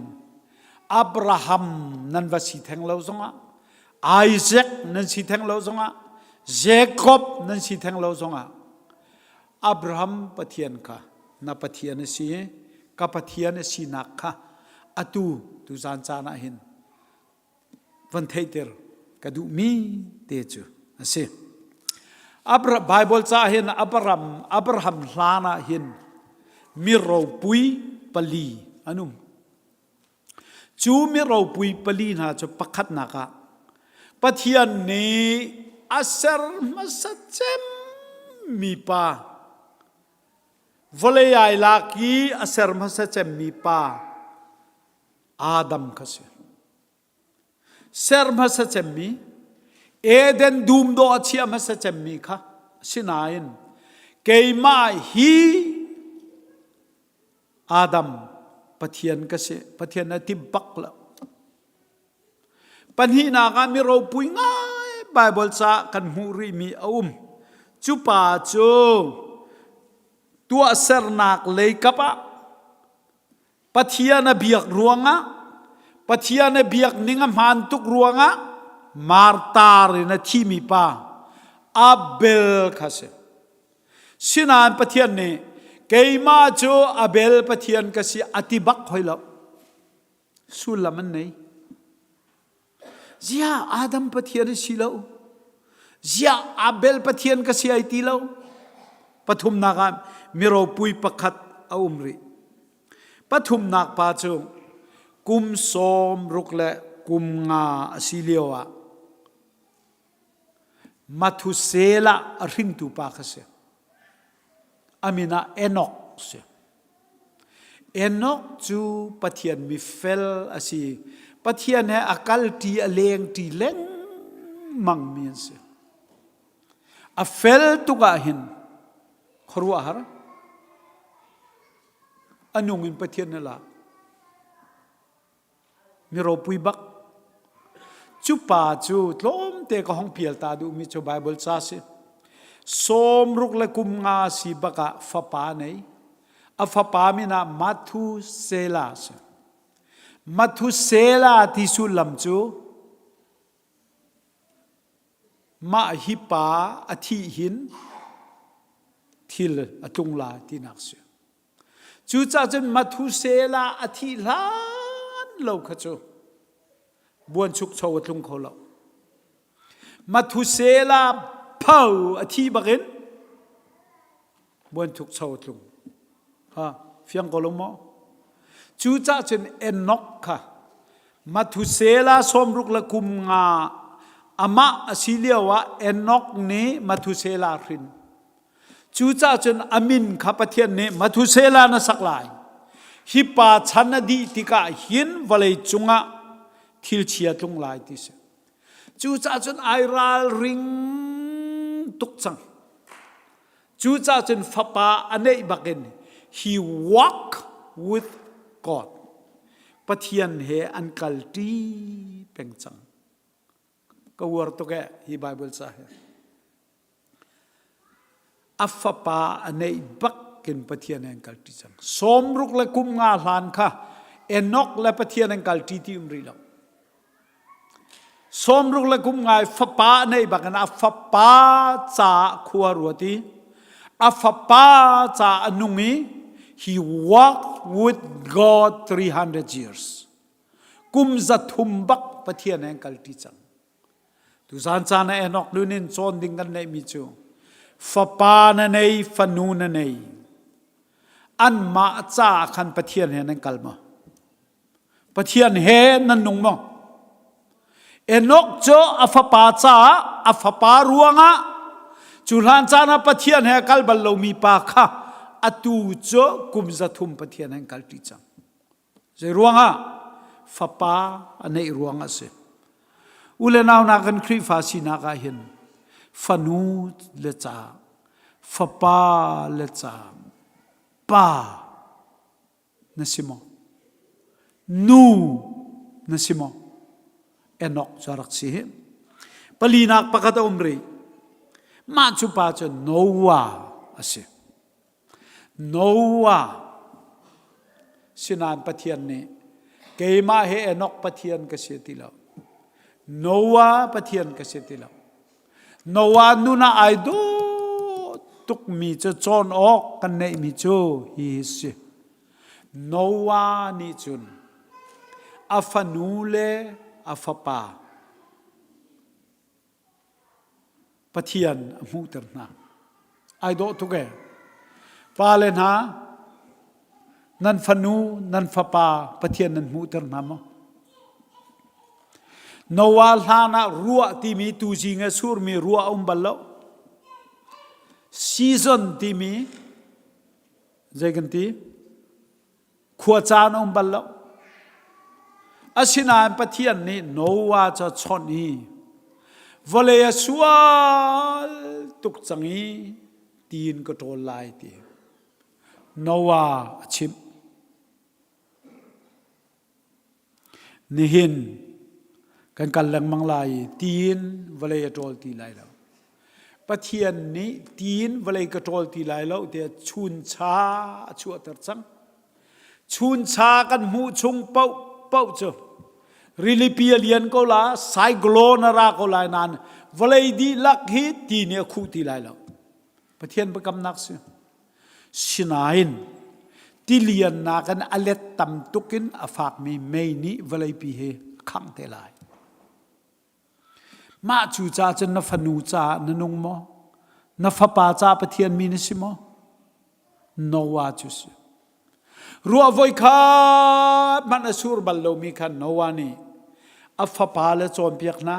Abraham nan va si theng lo zongah Isaac nan si theng lo zongah Jacob nan si theng lo zongah Abraham Pathian kha na Pathian a si ka Pathian a sinak kha atu tuzan caan ah hin van theihter ka duhmi te cu a si. Bible ca hin Abraham, Abraham hlan ah hin mi ropui pali an um. Cu mi ropui pali hna cu pakhatnak ah Pathian nih a ser hmasa cem mi pa vawlei ai lak i a ser hmasa cemmi pa Adam kha si. Ser hmasa cemmi, Eden dum dawh a chia hmasa cemmi kha sinain keimah hi Adam Pathian ka si. Pathian a ti bak lo. Pahnihnak ah mi ropui ngai Bible ca kan hmuh rihmi a um. Cu pa cu tuahsernak lei kap ah Pathian a biak ruangah Pathian a biak ning a hmaan tuk ruangah martar in a thimi pa Abel kha si. Sinain Pathian nih keimah cu Abel Pathian ka si a ti bak hoi lo. Sullam an nei. Ziah Adam Pathian a si lo. Ziah Abel Pathian ka si ai ti lo. Pathumnak ah miropui pakhat a um rih. Pathumnak pa cu kum sawm ruk le kum nga a si lio ah Mathuselah a hringtu pa kha si. A min ah Enoch si. Enoch cu Pathian mifel a si. Pathian he a kalṭi a lengṭi lengmangmi an si. A fel tuk ah hin khuaruahhar a nung in Pathian na lak. Mi ropui bak. Cu pa cu tlawmte ka hong pial ta duhmi cu Bible ca si. Sawmruk le kum nga si bak ah fapa nei. A fapa min ah Matthusela si. Matthusela ti sullam cu mah hi pa a thih hin thil a tlung la tinak si. Cucaah cun Mathusela a thih hlan lo kha cu buanchukcho a tlung kho lo. Mathusela pho a thi bakin. Buanthuk cho tlung. Ha, fiang ko lo maw? Cu cah cun Enoch kha Mathusela sawmruk le kum nga amah a si lio ah Enoch nih Mathusela hrin. Cucaah cun a min kha Pathian nih Mathusela na sak lai. Hi pa chan a dih tikah hin vawlei cungah thil chia tlung lai ti si. Cucaah cun ai ralring tuk cang. Cucaah cun fapa a neih bakin he walk with God. Pathian he an kalṭi peng cang. Ka uar tuk eh hi Bible ca hi. A fapa a neih bak in Pathian he an kalṭi cang. Sawmruk le kum nga hlan kha Enoch le Pathian an kalṭi ti um rih lo. Sawmruk le kum ngai fapa a neih bak in a fapa caah khua ruat i a fapa caah a nung i he walked with God 300 years. Kum 300 bak Pathian he an kalṭi cang. Tuzan caan ah Enoch nun in cawn ding kan neihmi cu fapa na nei, fanu na nei. Anmah caah khan Pathian he nan kal maw? Pathian he nan nung maw? Enoch cu a fapa caah a fapa ruangah cu hlan caan ah Pathian he a kal bal lomi pa kha atu cu kum 300 Pathian he an kalṭi cang. Zei ruangah? Fapa a neih ruangah a si. U le nau na kan Khrihfa sinak ah hin fanu le ca, fapa le ca, pa na si maw? Nu na si maw? Enoch cu a rak si hi. Palinak pakhat a um rih. Mah cu pa cu Noah a si. Noah sinain Pathian nih keimah hi Enoch Pathian ka si ti lo. Noah Pathian ka si ti lo. Noah nun ah ai dawh tukmi cu cawn awk kan neihmi cu hi hi si. Noah nih cun a fanu le a fapa Pathian a hmuhter hna. Ai dawh tuk ee. Pale hna, nan fanu, nan fapa Pathian nan hmuhter hna maw? Noah hlan ah ruah timi tuzing a surmi ruah a um bal lo. Season timi zei kan ti? Khua caan a um bal lo. Asinain Pathian nih Noah cu a chawnh i vawlei a sual tuk cang i tiin ka ṭawl lai ti. Noah a chimh. Nihin kan kal lengmang lai i tiin vawlei a ṭawl ti lai lo. Pathian nih tiin vawlei ka ṭawl ti lai lo tiah chuncha a chuahter cang. Chuncha kan hmuh chung paoh paoh cu rilipi a lian ko la, cyclone a ra ko lai nain vawlei dihlak hi ti nih a khuh ti lai lo. Pathian biakamnak si. Sinain tilian nakin a let tam tuk in a fakmi mei nih vawleipi hi a khangh te lai. Mah cu ca cun na fanu caah na nung maw? Na fapa ca Pathian mi na si maw? Noah cu si. Ruah voi khat hmanh a sur bal lomi kha Noah nih a fapa le cawnpiak hna,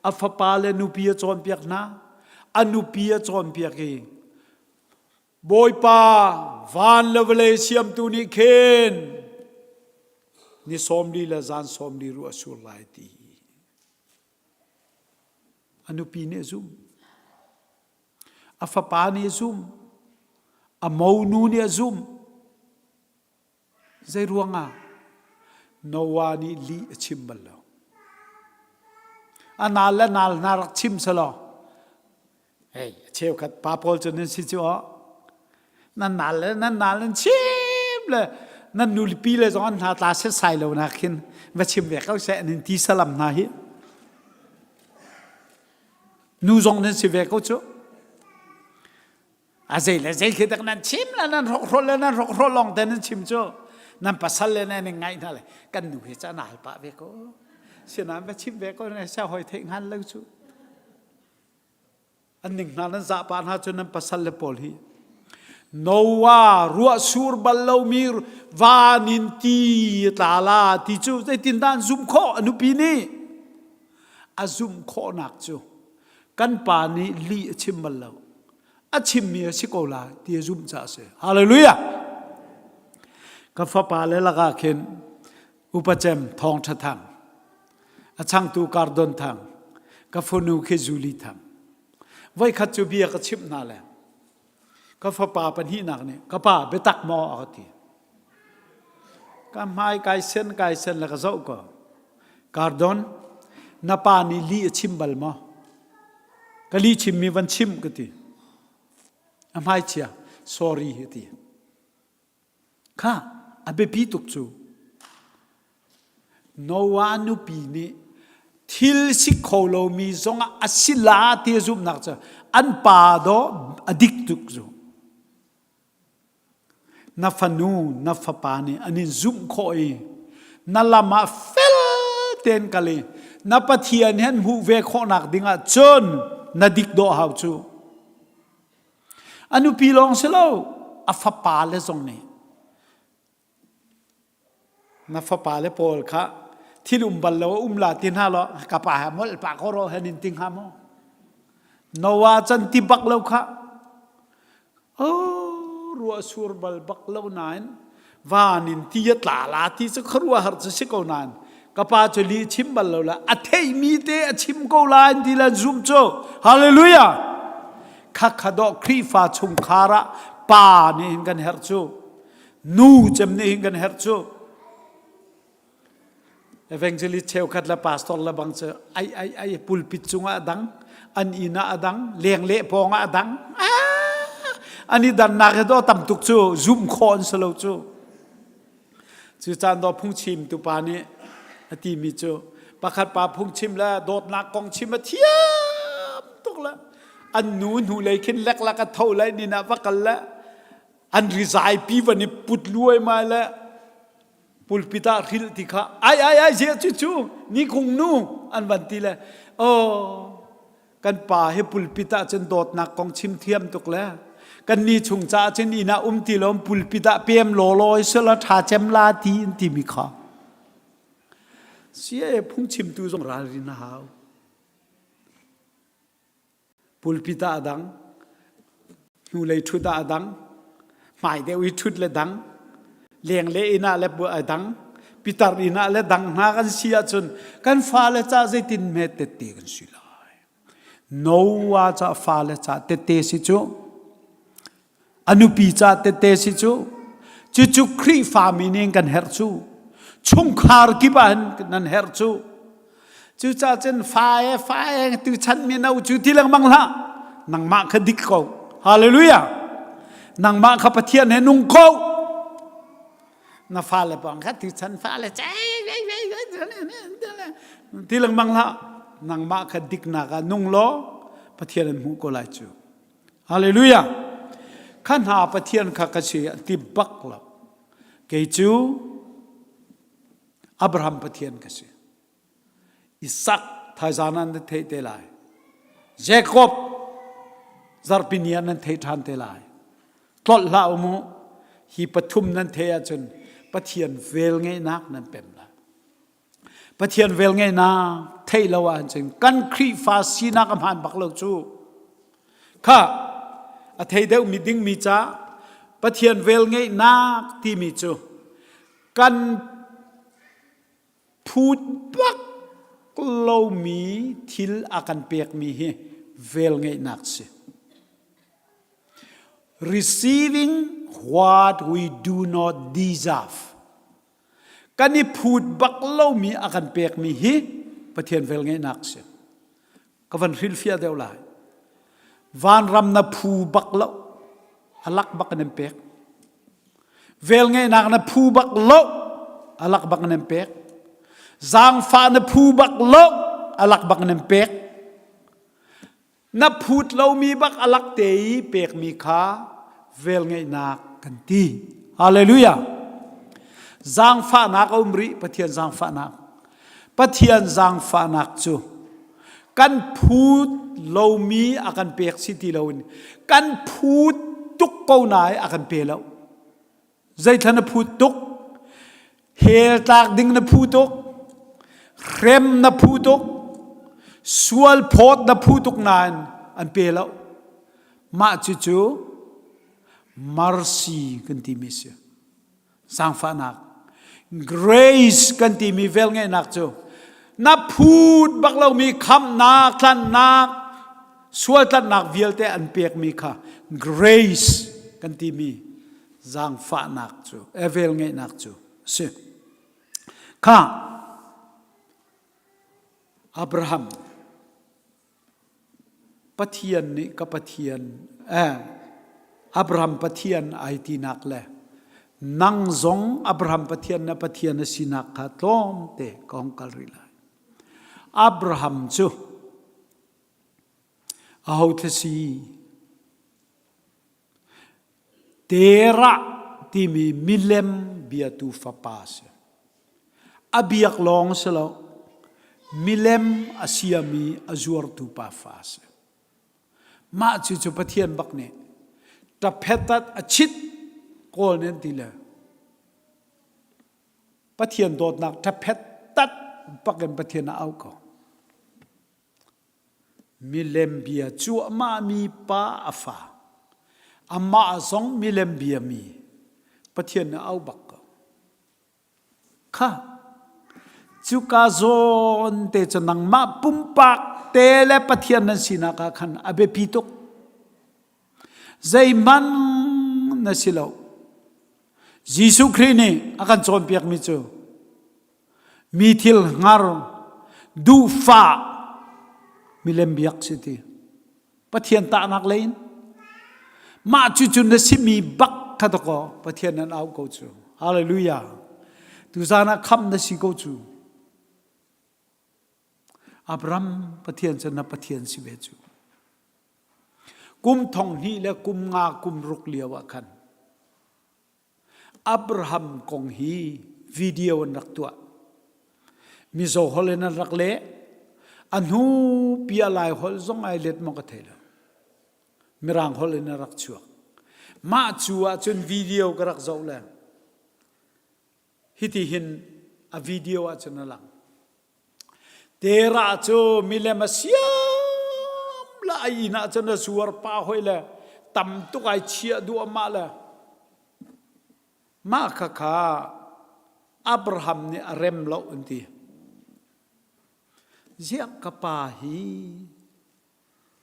a fapa le nupi a cawnpiak hna, a nupi a cawnpiak i Bawipa van le vawlei siamtu nih khin ni 40 le zan 40 ruah a sur lai ti. A nupi nih a zumh. A fapa nih a zumh. A monu nih a zumh. Zei ruangah? Noah nih lih a chim bal lo. A nal le nal hna rak chim selaw hei cheukhat pa pawl cu nan si cu aw nan nal le nan nal nan chim le nan nulipi le zong an hna tla setsai lo nak khin va chim ve ko seh nan ti salam hna hi nu zong nan si ve ko cu A zei le zei khi tak nan chim le nan hrokhrawl le nan hrokhrawl lawng te nan chim cu nan pasal le nan ngaih hna le kan nu hi ca nal pah ve ko sinain va chim ve ko ne sia hoi theih hngan lo cu an ning hna nan zah pa hna cu nan pasal le pawl hi. Noah ruah sur bal lomi van in ti a tla la ti cu zeitindah an zumh khawh a nupi nih? A zumh khawhnak cu kan pa nih lih a chim bal lo. A chimmi a si ko lai ti a zumh caah a si. Hallelujah! Ka fapa le lakah khin upa cem Thawng Ṭha Thang, a changtu Kardon Thang, ka fanu khi Julie Thang. Voikhat cu bia ka chimh hna le Ka fapa pahnihnak nih ka pa biatak maw a ka ti. Ka hmai kai sen kai sen le ka zoh ko. Cardon, na pa nih lih a chim bal maw? Ka lih chimmi van chim ka ti. A hmai chia, sorry a ti. Kha a biapi tuk cu. Noah nupi nih thil si kho lomi zongah a si la ti a zumhnak cu an pa dawh a dik tuk cu. Na fanu, na fapa nih an in zumh khawh i na lam ah fel tein kal i na Pathian he an hmuh ve khawhnak dingah cun na dik dawh hau cu. A nupi lawng si lo, a fapa le zong nih na fapa le pawl kha thil um bal lo a um la ti hna law ka pa he molh pa ko ro hen in ti hnga maw? Noah can ti bak lo kha oh ruah sur bal bak lo nain van in ti a tla la ti cu khuaruahhar cu si ko nain ka pa cu lih chim bal lo la a theihmi te a chim ko la in ti le zum cu hallelujah kha kha dawh Khrihfa chungkhar ah pa nih hin kan herh cu nu cem nih hin kan herh cu Evangelist cheukhat le pastor le bang cu ai ai ai pulpit cungah a dang an inn ah a dang lengleh pawng ah a dang an i dannak hi do tam tuk cu zumh khawh an si lo cu cu caan do phungchim tu pa nih a timi cu pakhat pa phungchim le dawtnak kong chim a thiam tuk le an nu hnu lei khin leklak a tho lai nin ah va kal le an rizai pi van i put luai mai le pulpit ah hrilh ti kha ai ai ai zia cu cu ni kung nu an van ti le oh kan pa hi pulpit ah cun dawtnak kong chim thiam tuk le kan ni chung caah cun inn ah um ti lo pulpit ah pem law law sila tha cem la ti in ti mi kha sia phungchimtu zong ralrin a hau Pulpit ah a dang, hnulei ṭhut ah a dang, hmai deuh i ṭhut le dang, lengle inn ah le a dang, pitar inn ah le dang hna kan si ahcun kan fale ca zeitin hme tette kan si lai. Noah ca fale ca tette si cu A nupi ca tette si cu. Cucu Khrihfami nih kan herh cu. Chungkhar kip ah hin nan herh cu. Cucaah cun fa e fa e tu chan mino cu ti lengmang hlah. Nangmah kha dik ko. Hallelujah. Nangmah kha Pathian he nung ko. Na fale bang kha tu chan fale ti lengmang hlah. Nangmah kha diknak ah nung law Pathian an hmuh ko lai cu. Hallelujah! Kha hna Pathian kha ka si a ti bak lo. Kei cu Abraham Pathian ka si. Isak thaizan an theih te lai. Jacob zarhpini ah nan theih ṭhan te lai. Tlolh hlah u mu. Hi pathum nan theih ahcun Pathian vel ngeihnak nan pem lai. Pathian velngeihnak theih lo ahcun kan Khrihfa sinak a hmaan bak lo cu. Kha a thei deuhmi dingmi ca Pathian velngeihnak timi cu kan phut bak lomi thil a kan pekmi hi velngeihnak si. Receiving what we do not deserve. Kan i phut bak lomi a kan pekmi hi Pathian velngeihnak si. Ka van hrilhfiah deuh lai. Vanram na phu bak lo. A lak bak in an pek. Velngeihnak na phu bak lo. A lak bak in an pek. Zaangfah na phu bak lo. A lak bak in an pek. Na phut lomi bak a lak te i pekmi kha velngeihnak kan ti. Hallelujah. Zaangfahnak a um rih, Pathian zaangfahnak. Pathian zaangfahnak cu kan phut lomi a kan pek si ti loin kan phut. tuk ko nain a kan pe lo. Zeithla na phut tuk? Hell tlak ding na phu tuk. Hrem na phu tuk. Sual phawt na phu tuk nain an pe lo. Mah cucu mercy kan timi si. Zaangfahnak. Grace kan timi velngeihnak cu na phut bak lomi khamnak, tlanhnak, sual tlanhnak vialte an pekmi kha grace kan timi zaangfahnak cu velngeihnak cu a si. Kha Abraham Pathian nih ka Pathian eh, Abraham Pathian ai tinak le nang zong Abraham Pathian na Pathian na sinak kha tlawmte ka hong kal rih lai. Abraham cu aho si? Terah timi milem biatu fapa a si. A biak lawng si lo, milem a siami a zuartu pa fa a si. Mah cu cu Pathian bak nih ṭaphetat a chit kawl nih an ti le Pathian dawtnak ṭaphet tat bak in Pathian a auh ko. Milem bia cuahmahmi pa a fa. Amah zong milem biami Pathian nih a auh bak ko. Kha cuka zawn te cu nangmah pumpak te le Pathian nan sinak ah khan a biapi tuk. Zeihmanh na si lo. Jesuh Khrih nih a kan cawnpiakmi cu mi thil hngar duhfah milem biak si ti Pathian tahnak lei in mah cucu na simi bak kha dakaw Pathian nan au ko cu hallelujah tuzan ah khamh na si ko cu Abraham Pathian cu na Pathian si ve cu kum thong hnih le kum nga kum ruk lio ah khan Abraham kong hi video an rak tuah. Mizo holh in an rak leh. A hnu pi a Lai holh zong ai let maw ka thei lo. Mirang holh in a rak chuak. Mah cu ahcun video ka rak zoh le hiti hin a video ahcun a lang. Terah cu milem a siam la a inn ah cun a zuar pa hoi le tam tuk ai chiah duahmah le mah khakha Abraham nih a rem lo an ti. Ziah ka pa hi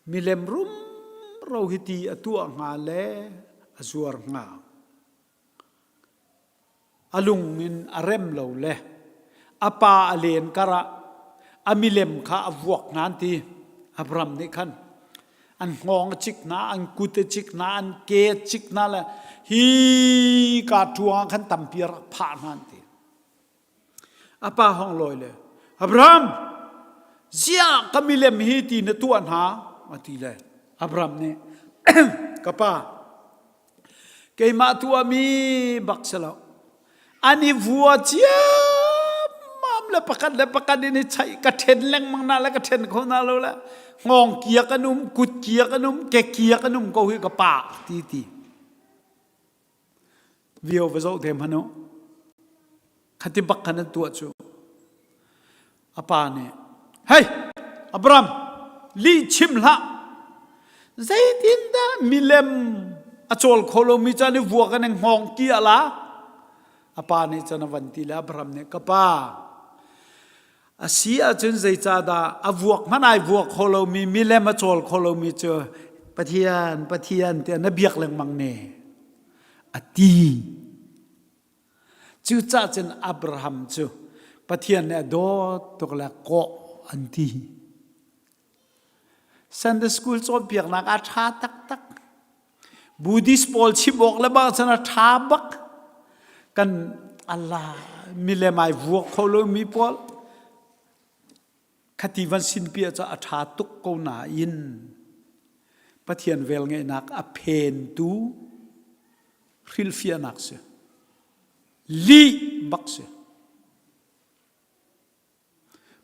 milem rumro hi ti a tuah hnga le a zuar hnga. A lung in a rem lo le a pa a len karah a milem kha a vuak hna an ti. Abraham nih khan an hngawng a cik hna, an kut a cik hna, an ke a cik hna le hi ka ṭuang ah khan tampi a rak phah hna an ti. A pa hong lawi le Abraham ziah ka milem hi ti na tuah hna a ti le Abraham nih ka pa Keimah tuahmi bak si lo. An i vua ciammam le pakhat le pakhat in i chaih ka ṭhen lengmang na le ka ṭhen kho na lo le hngawng kiak an um, kut kiak an um, ke kiak an um ko hi ka pa ti ti. Vio va zoh te hmanh u. Khati bak khan an tuah cu. A pa nih, Hei, Abraham, lih chim hlah. Zeitindah milem a cawl kho lomi caan i vuak in hngawng ki a la? A pa nih cun a van ti le Abraham nih, Ka pa, a si ahcun zeicahdah a vuak hmanh ai vuak kho lomi milem a cawl kho lomi cu Pathian, Pathian tiah na biak lengmang ne? A ti. Cucaah cun Abraham cu Pathian nih a dawt tuk le kawh an ti. Sunday school cawnpiaknak a ṭha taktak. Buddhist pawl chim awk le bang cun a ṭha bak. Kan Allah milem ai vuak kho lomi pawl Khati van sinpi ah a ṭha tuk ko nain Pathian velngeihnak a phentu hrilhfiahnak si. Lih bak si.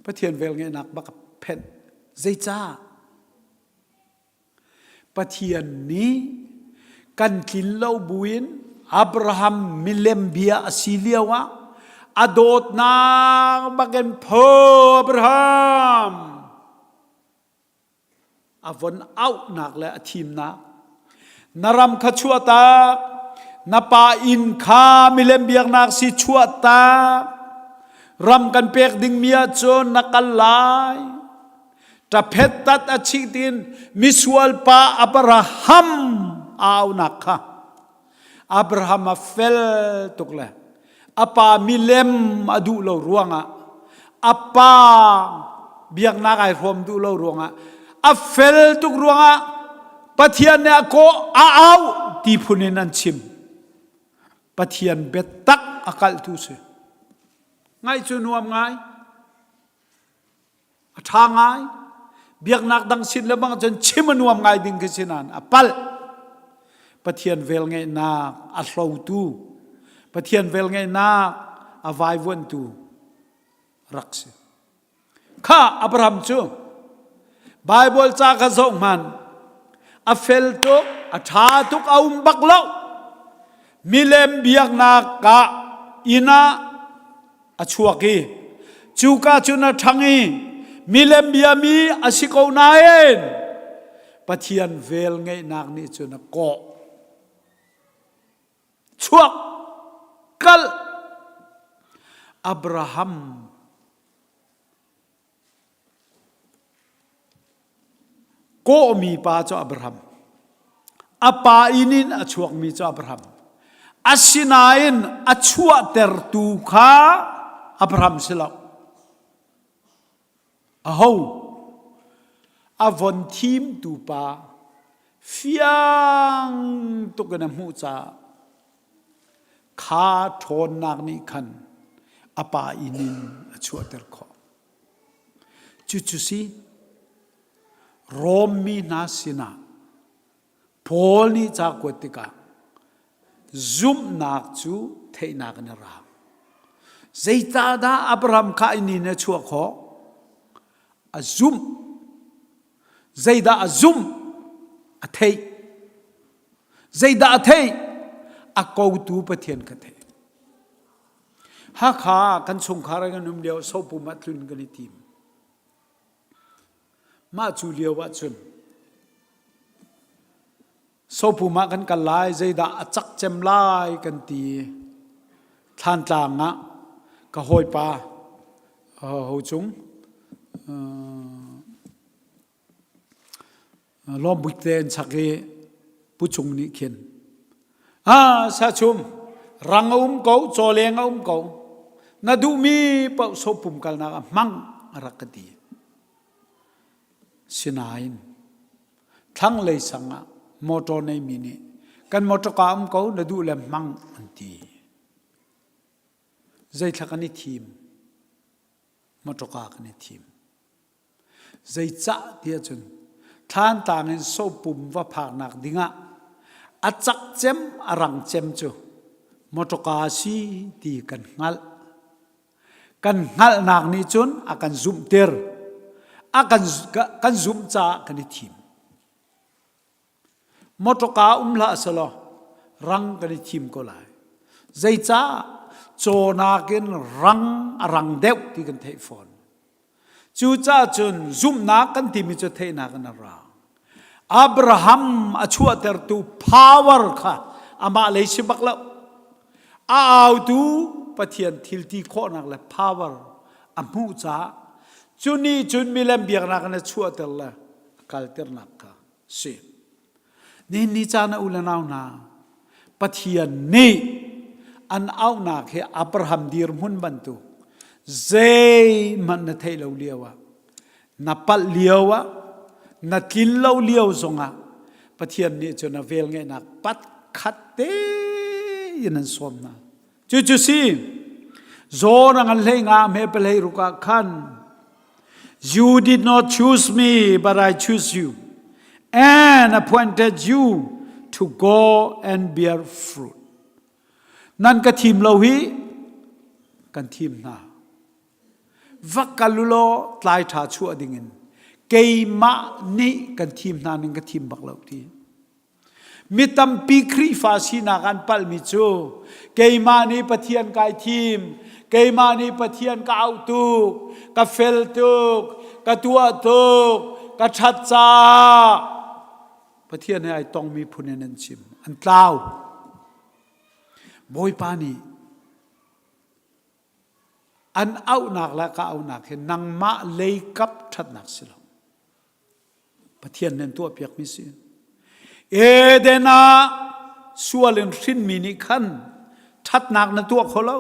Pathian velngeihnak bak a phenh. Zeicah? Pathian nih Kan tlin lo buin Abraham milem bia a si lio ah a dawtnak bakin pho Abraham a von auhnak le a thimnak na ram kha chuahtak na pa inn kha milem biaknak si chuahtak ram kan pek dingmi ahcun na kal lai ṭaphet tat a chih tin misual pa Abraham aunak kha Abraham a fel tuk le a pa milem a duh lo ruangah a pa biaknak ai hrawm duh lo ruangah a fel tuk ruangah Pathian nih a kawh a au ti phun in an chim. Pathian biatak a kalhtu si. Ngaih cu nuam ngai. A ṭha ngai. Biaknak dang sin le bang cun chim a nuam ngai ding khi si nain a palh. Pathian velngeihnak a hlotu, Pathian velngeihnak a vaivuanhtu rak si. Kha Abraham cu Bible ca kha zoh hmanh a fel tuk, a ṭha tuk, a um bak lo. Milem biaknak ah inn ah a chuak i cuka cun a ṭhang i milem biami a si ko nain Pathian vel ngeihnak nih cun a kawh. Chuak kal Abraham Kawhmi pa cu Abraham. A pa inn in a chuakmi cu Abraham. Asinain a chuahtertu kha Abraham si lo. Aho? A von thimtu pa fiang tuk in a hmuh caah kha ṭhawnnak nih khan a pa inn in a chuahter khawh. Cucu si Rom mi hna sinah Paul nih ca kuat tikah zumhnak cu theihnak in a ra. Zeicahdah Abraham kha inn in a chuah khawh? A zumh. Zeidah a zumh? A theih. Zeidah a theih? A kotu Pathian kha theih. Hakha kan chungkhar kan um lio sopum ah tlun kan i tim. Mah cu lio ah cun sopum ah kan kal lai zeidah a cak cem lai kan ti. Thlantlang ah ka hawipa ho cung Lawmbik te an chak i Pu Cung nih khin ah sachum rang a um ko cawleng a um ko na duhmi paoh sopum kalnak ah hmang a rak ka ti sinain thlanglei sang ah motor neimi nih kan motor ka um ko na duh le hmang an ti zeithla kan i thim motor ka kan i thim Zeicah tiah cun Thlantlang in Sopum va phaknak dingah a cak cem a rang cem cu mawṭawka a si ti kan hngalh. Kan hngalhnak nih cun a kan zumhter. A kan, kan zumh caah kan i thim. Mawṭawka um hlah selaw rang kan i thim ko lai. Zeicah caw nakin rang a rang deuh ti kan theih fawn. Cucaah cun zumhnak kan timi cu theihnak in a ra. Abraham a chuahtertu power kha amah lei si bak lo. A autu Pathian thil ti khawhnak le power a hmuh caah cu nih cun milem biaknak in a chuahter le a kalternak kha si. Nihin ni caan ah u le nau hna, Pathian nih an auhnak hi Abraham dirhmun bantuk zeihmanh na theih lo lio ah na palh lio ah na tlin lo lio zongah Pathian nih cun a velngeihnak pat khat te in an sawm hna. Cucu si, zawn a ngan hlei nga hme palei ruk ah khan You did not choose me, but I choose you and appointed you to go and bear fruit. Nan ka thim lo hi kan thim hna. Va kal u law tlai ṭha chuah dingin keimah nih kan thim hna ning ka thim bak lo ti. Mi tampi Khrihfa sinak an palhmi cu keimah nih Pathian kai thim, keimah nih Pathian ka auh tuk, ka fel tuk, ka tuah tuk, ka ṭhat caah Pathian he ai tongmi phun in an chim. An tlau. Bawipa nih an auhnak le ka auhnak hi nangmah leikap ṭhatnak si lo. Pathian nih an tuahpiakmi si. Eden ah sual in hrinmi nih khan ṭhatnak na tuah kho lo.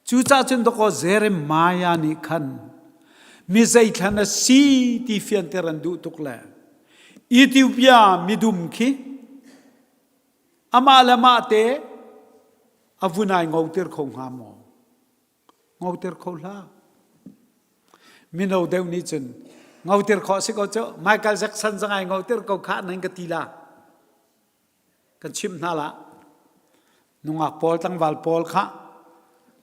Cucaah cun dakaw Jeremiah nih khan mi zeithlan a si ti fianter an duh tuk le Ethiopia midum khi amah le mah te a vun ai ngoter kho hnga maw? Ngoter kho hlah. Mino deuh nih cun ngoter khawh si ko cu Michael Jackson zong ai ngoter ko kha nan ka ti la. Kan chimh hna la. Nungak pawl tlangval pawl kha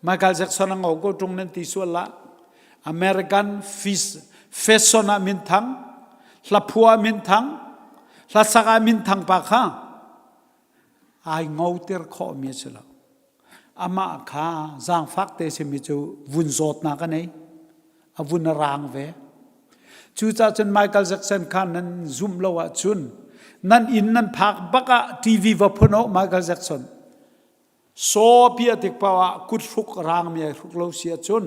Michael Jackson a ngo ko ṭung nan ti sual la. American fashion ah minthang, hlaphua ah minthang, hlasak ah minthang pa kha ai ngoter khawhmi a si lo. Amah kha zaangfak te simi cu vun zawtnak a nei. A vun a raang ve. Cucaah cun Michael Jackson kha nan zumh lo ahcun nan inn nan phak bak ah TV va phun oh Michael Jackson. Saw piah tik paoh ah kut hruk raangmi ai hruk lo si ahcun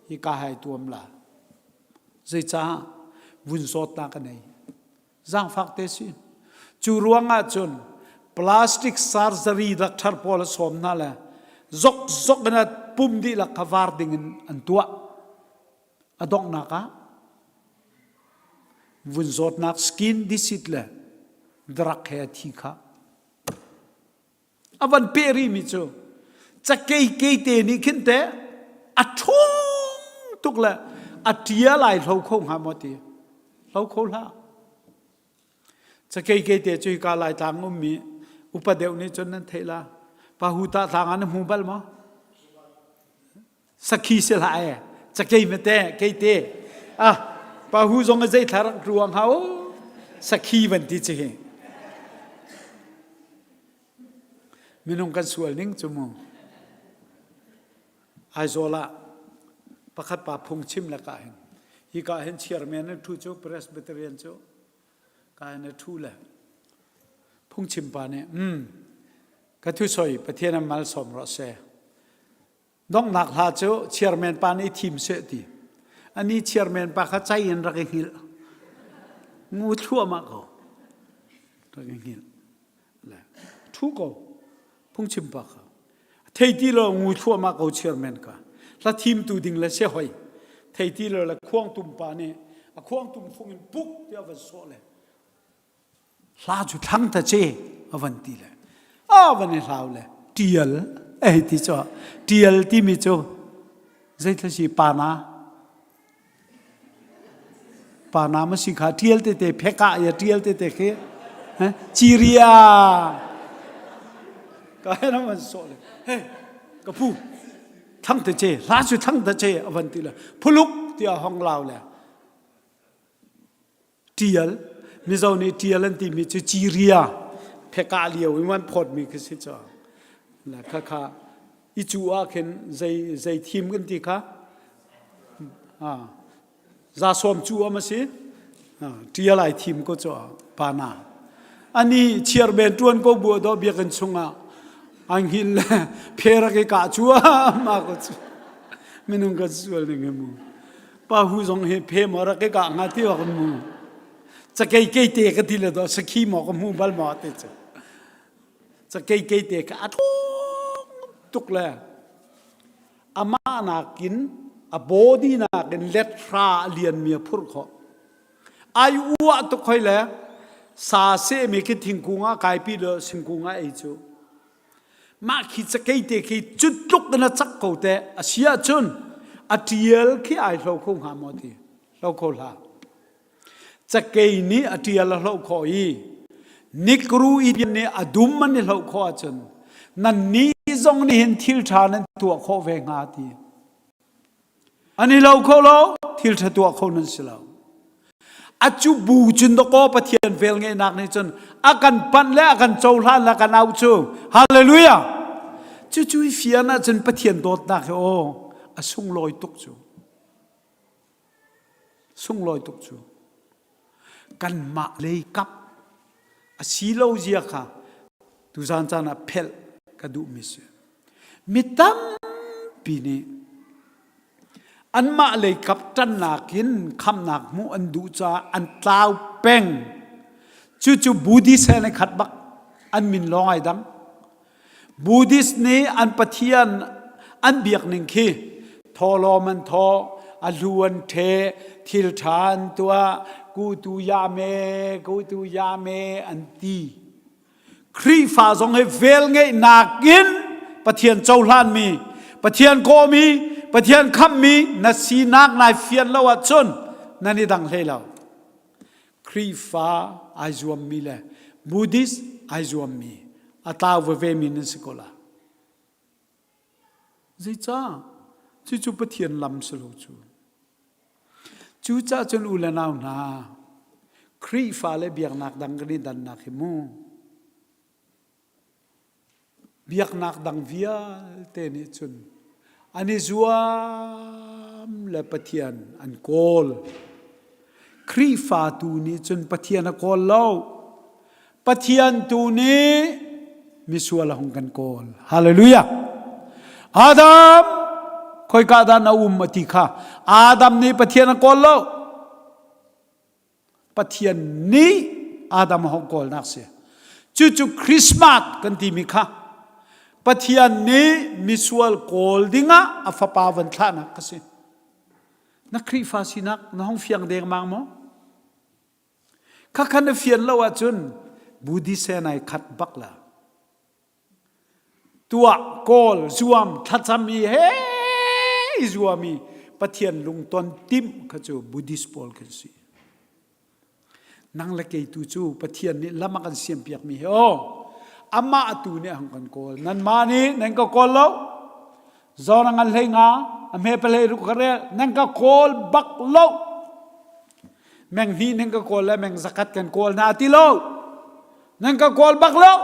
hika hai tuam la. Zeicah vun zawtnak a nei. Zaangfak te si. Cu ruangah cun plastic surgery doctor pawl a sawm hna le zok zok in a pum dihlak kha var ding in an tuah. A donghnak ah vun zawtnak skin disease le drug he a thi kha. A van peh rihmi cu cakei keite nih khin teh a ṭhawng tuk le a ṭial ai hlo kho hnga maw ti hlo kho hlah. Cakei keite cu hika Laitlang ummi upa deuh nih cun nan theih la. Pahu tah tlang ah na hmu bal maw? Sakhi si hlah e. Cakei mate keite. Ah, pahu zong a zei thla rak ruang hau. Sakhi van ti ci hi. Minung kan sual ning cu mu. Aizawl ah pakhat pa phungchim le ka hin hi ka hin chairman an ṭhu cu Presbyterian cu ka hin a ṭhu le phungchim pa nih um ka thu soi Pathian an mal sawm rawh seh Donghnak hla cu chairman pa nih thim seh ti. Ani chairman pa kha cai in rak i hngilh. Ngu thluahmah ko. Rak i hngilh. Le thu ko. Phungchim pa kha. Thei ti lo ngu thluahmah ko chairman ka. Hla thimtu ding le se hoi. Thei ti lo le khuangtum pa nih a khuangtum fung in puk tiah van sawh le Hla cu thlang ta ce a van ti le a van i hlau le tial ei ti cu tial timi cu zeithla si pana pana ma si kha tial tete pheka ya tial tete khi ciria ka he na van so le he ka pu thang te ce hla cu thang ta ce a van ti le phuluk tiah hong lau le Ṭial Mizo nih ṭial an timi cu ciria phekah lio in an phawtmi khi si cu. Khakha i cu ah khin zei zei thim kan ti kha za sawm cu am a si ṭial ai thim ko cu pana ani chairman ṭuan ko bu do biakinn chungah an hngil le pherak i kah cu ma ko cu minung kan sual ning hi mu Pa hu zong hi phe maw rak i kah hnga ti awk mu. Cakei keite ka ti le do sakhi maw ka hmu bal maw te cu. Cakei keite ka a ṭhawng tuk le amah nakin a body nakin let hra a lianmi a phurh khawh. Ai uah tuk hoi le sa sehmi khi thingkung ah kaipi le singkung ah ei cu. Mah khi cakei te khi cu tluk in a cak ko teh a si ahcun a ṭial khi ai hlo kho hnga maw ti hlo kho hlah. Cakei nih a ṭial a hloh khawh i nikru i nih a dum an i hloh khawh ahcun nannih zong nih hin thil ṭha nan tuah khawh ve hnga ti. An i lo kho lo, thil ṭha tuah kho nan si lo. A cu bu cun dawkaw Pathian velngeihnak nih cun a kan panh le a kan cohlan le a kan auh cu. Hallelujah! Cucu i fian ahcun Pathian dawtnak hi aw a sunglawi tuk cu. Sunglawi tuk cu. Kanmah lei kap a si lo zia kha tuzan caan ah phelh ka duhmi si. Mi tampi nih anmah lei kap ṭannak in khamnak hmuh an duh caah an tlau peng. Cucu Buddhist he an i khat bak. An min lawng ai dang. Buddhist nih an pathian an biak ning khi thawhlawm an thawh, a hlu an ṭheh, thil ṭha an tuah, kutu yame, kutu yame an ti. Khrihfa zong hi velngeihnak in Pathian cohlanmi, Pathian kawhmi, Pathian khamhmi na sinak nai fian lo ahcun nan i dang hlei lo. Khrihfa ai zuammi le Buddhist ai zuammi a tlau veve mi nan si ko la. Zeicah? Cucu Pathian lam si lo cu. Cucaah cun u le nau hna, Khrihfa le biaknak dang kan i dannak hi mu. Biaknak dang vialte nih cun an i zuam le Pathian an kawl. Khrihfa tu nih cun Pathian a kawl lo. Pathian tu nih misual a hung kan kawl. Hallelujah. Adam, khoika dah na um a ti kha. Adam nih Pathian a kawl lo. Pathian nih Adam a hung kawlnak si. Cucu Christmas kan timi kha Pathian nih misual kawl dingah a fapa van thlahnak ka si. Na Khrihfa sinak na hung fiang dengmang maw? Khakha na fian lo ahcun Buddhist he nai khat bak la. Tuah, kawl, zuam, thlacam i he i zuam i Pathian lungton timh kha cu Buddhist pawl kan si. Nang le kei tu cu Pathian nih lam a kan siampiak mi hi aw amah tu nih a hung kan kawl. Nanmah nih nan ka kawl lo. Zawn a ngan hlei nga, a hme palei ruk ka rel, nan ka kawl bak lo. Meng hnih nan ka kawl le meng zakhat kan kawl hna ti lo. Nan ka kawl bak lo.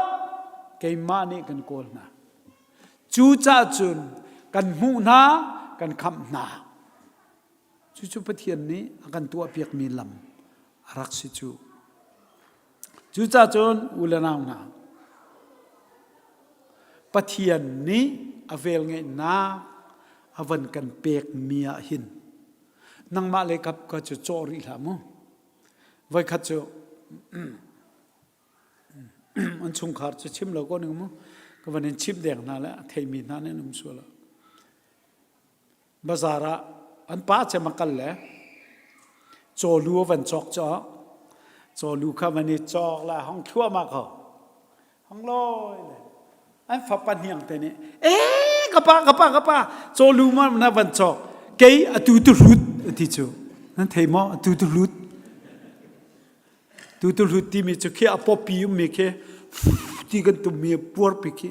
Keimah nih kan kawl hna. Cucaah cun kan hmuh hna, kan khamh hna. Cucu Pathian nih a kan tuahpiakmi lam a rak si cu. Cucaah cun u le nau hna, Pathian nih a velngeihnak a van kan pekmi ah hin nangmah le kap ka cu cawh rih hlah mu. Voikhat cu an chungkhar cu chim lo ko ning mu ka van in chimh deng hna le a theimi hna nih an um sual ah. Bazar ah an pa cem a kal le cawlu a van cawk caw cawlu kha van i cawk la hong thluahmah ko hong lawi le an fapa hniang te nih ee ka pa ka pa ka pa cawlu ma na van cawk kei atu tu hlut ti cu nan thei maw atu tu hlut tu tu hlut timi cu khi a pawpi ummi khi ti kan tummi puarpi khi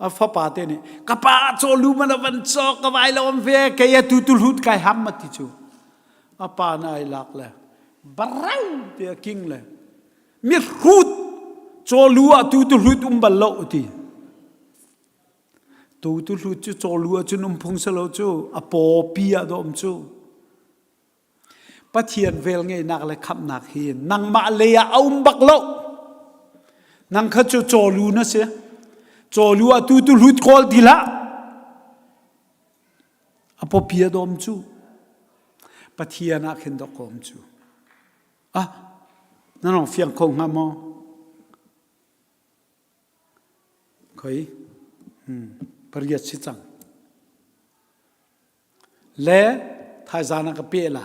a fapa te nih ka pa cawlu man a van cawk ka vai lo am ve kei a tu tu hlut kai ham a ti cu a pa na ai lak le barau te a king le mi hrut cawlu ah tu tu hlut um bal lo ti tu tu hlut cu cawlu ah cun um phung selo cu a pawpi ah do um cu Pathian velngeihnak le khamhnak hi nangmah lei ah a um bak lo nang kha cu cawlu na si cawlu ah tu tu hlut kawl ti hlah a pawpi a dawm cu Pathian ah khin dok kom cu Ah, na rong fiang kho hnga maw? Khoi? Hmm, pariat si cang. Le thaizan ah ka pe la.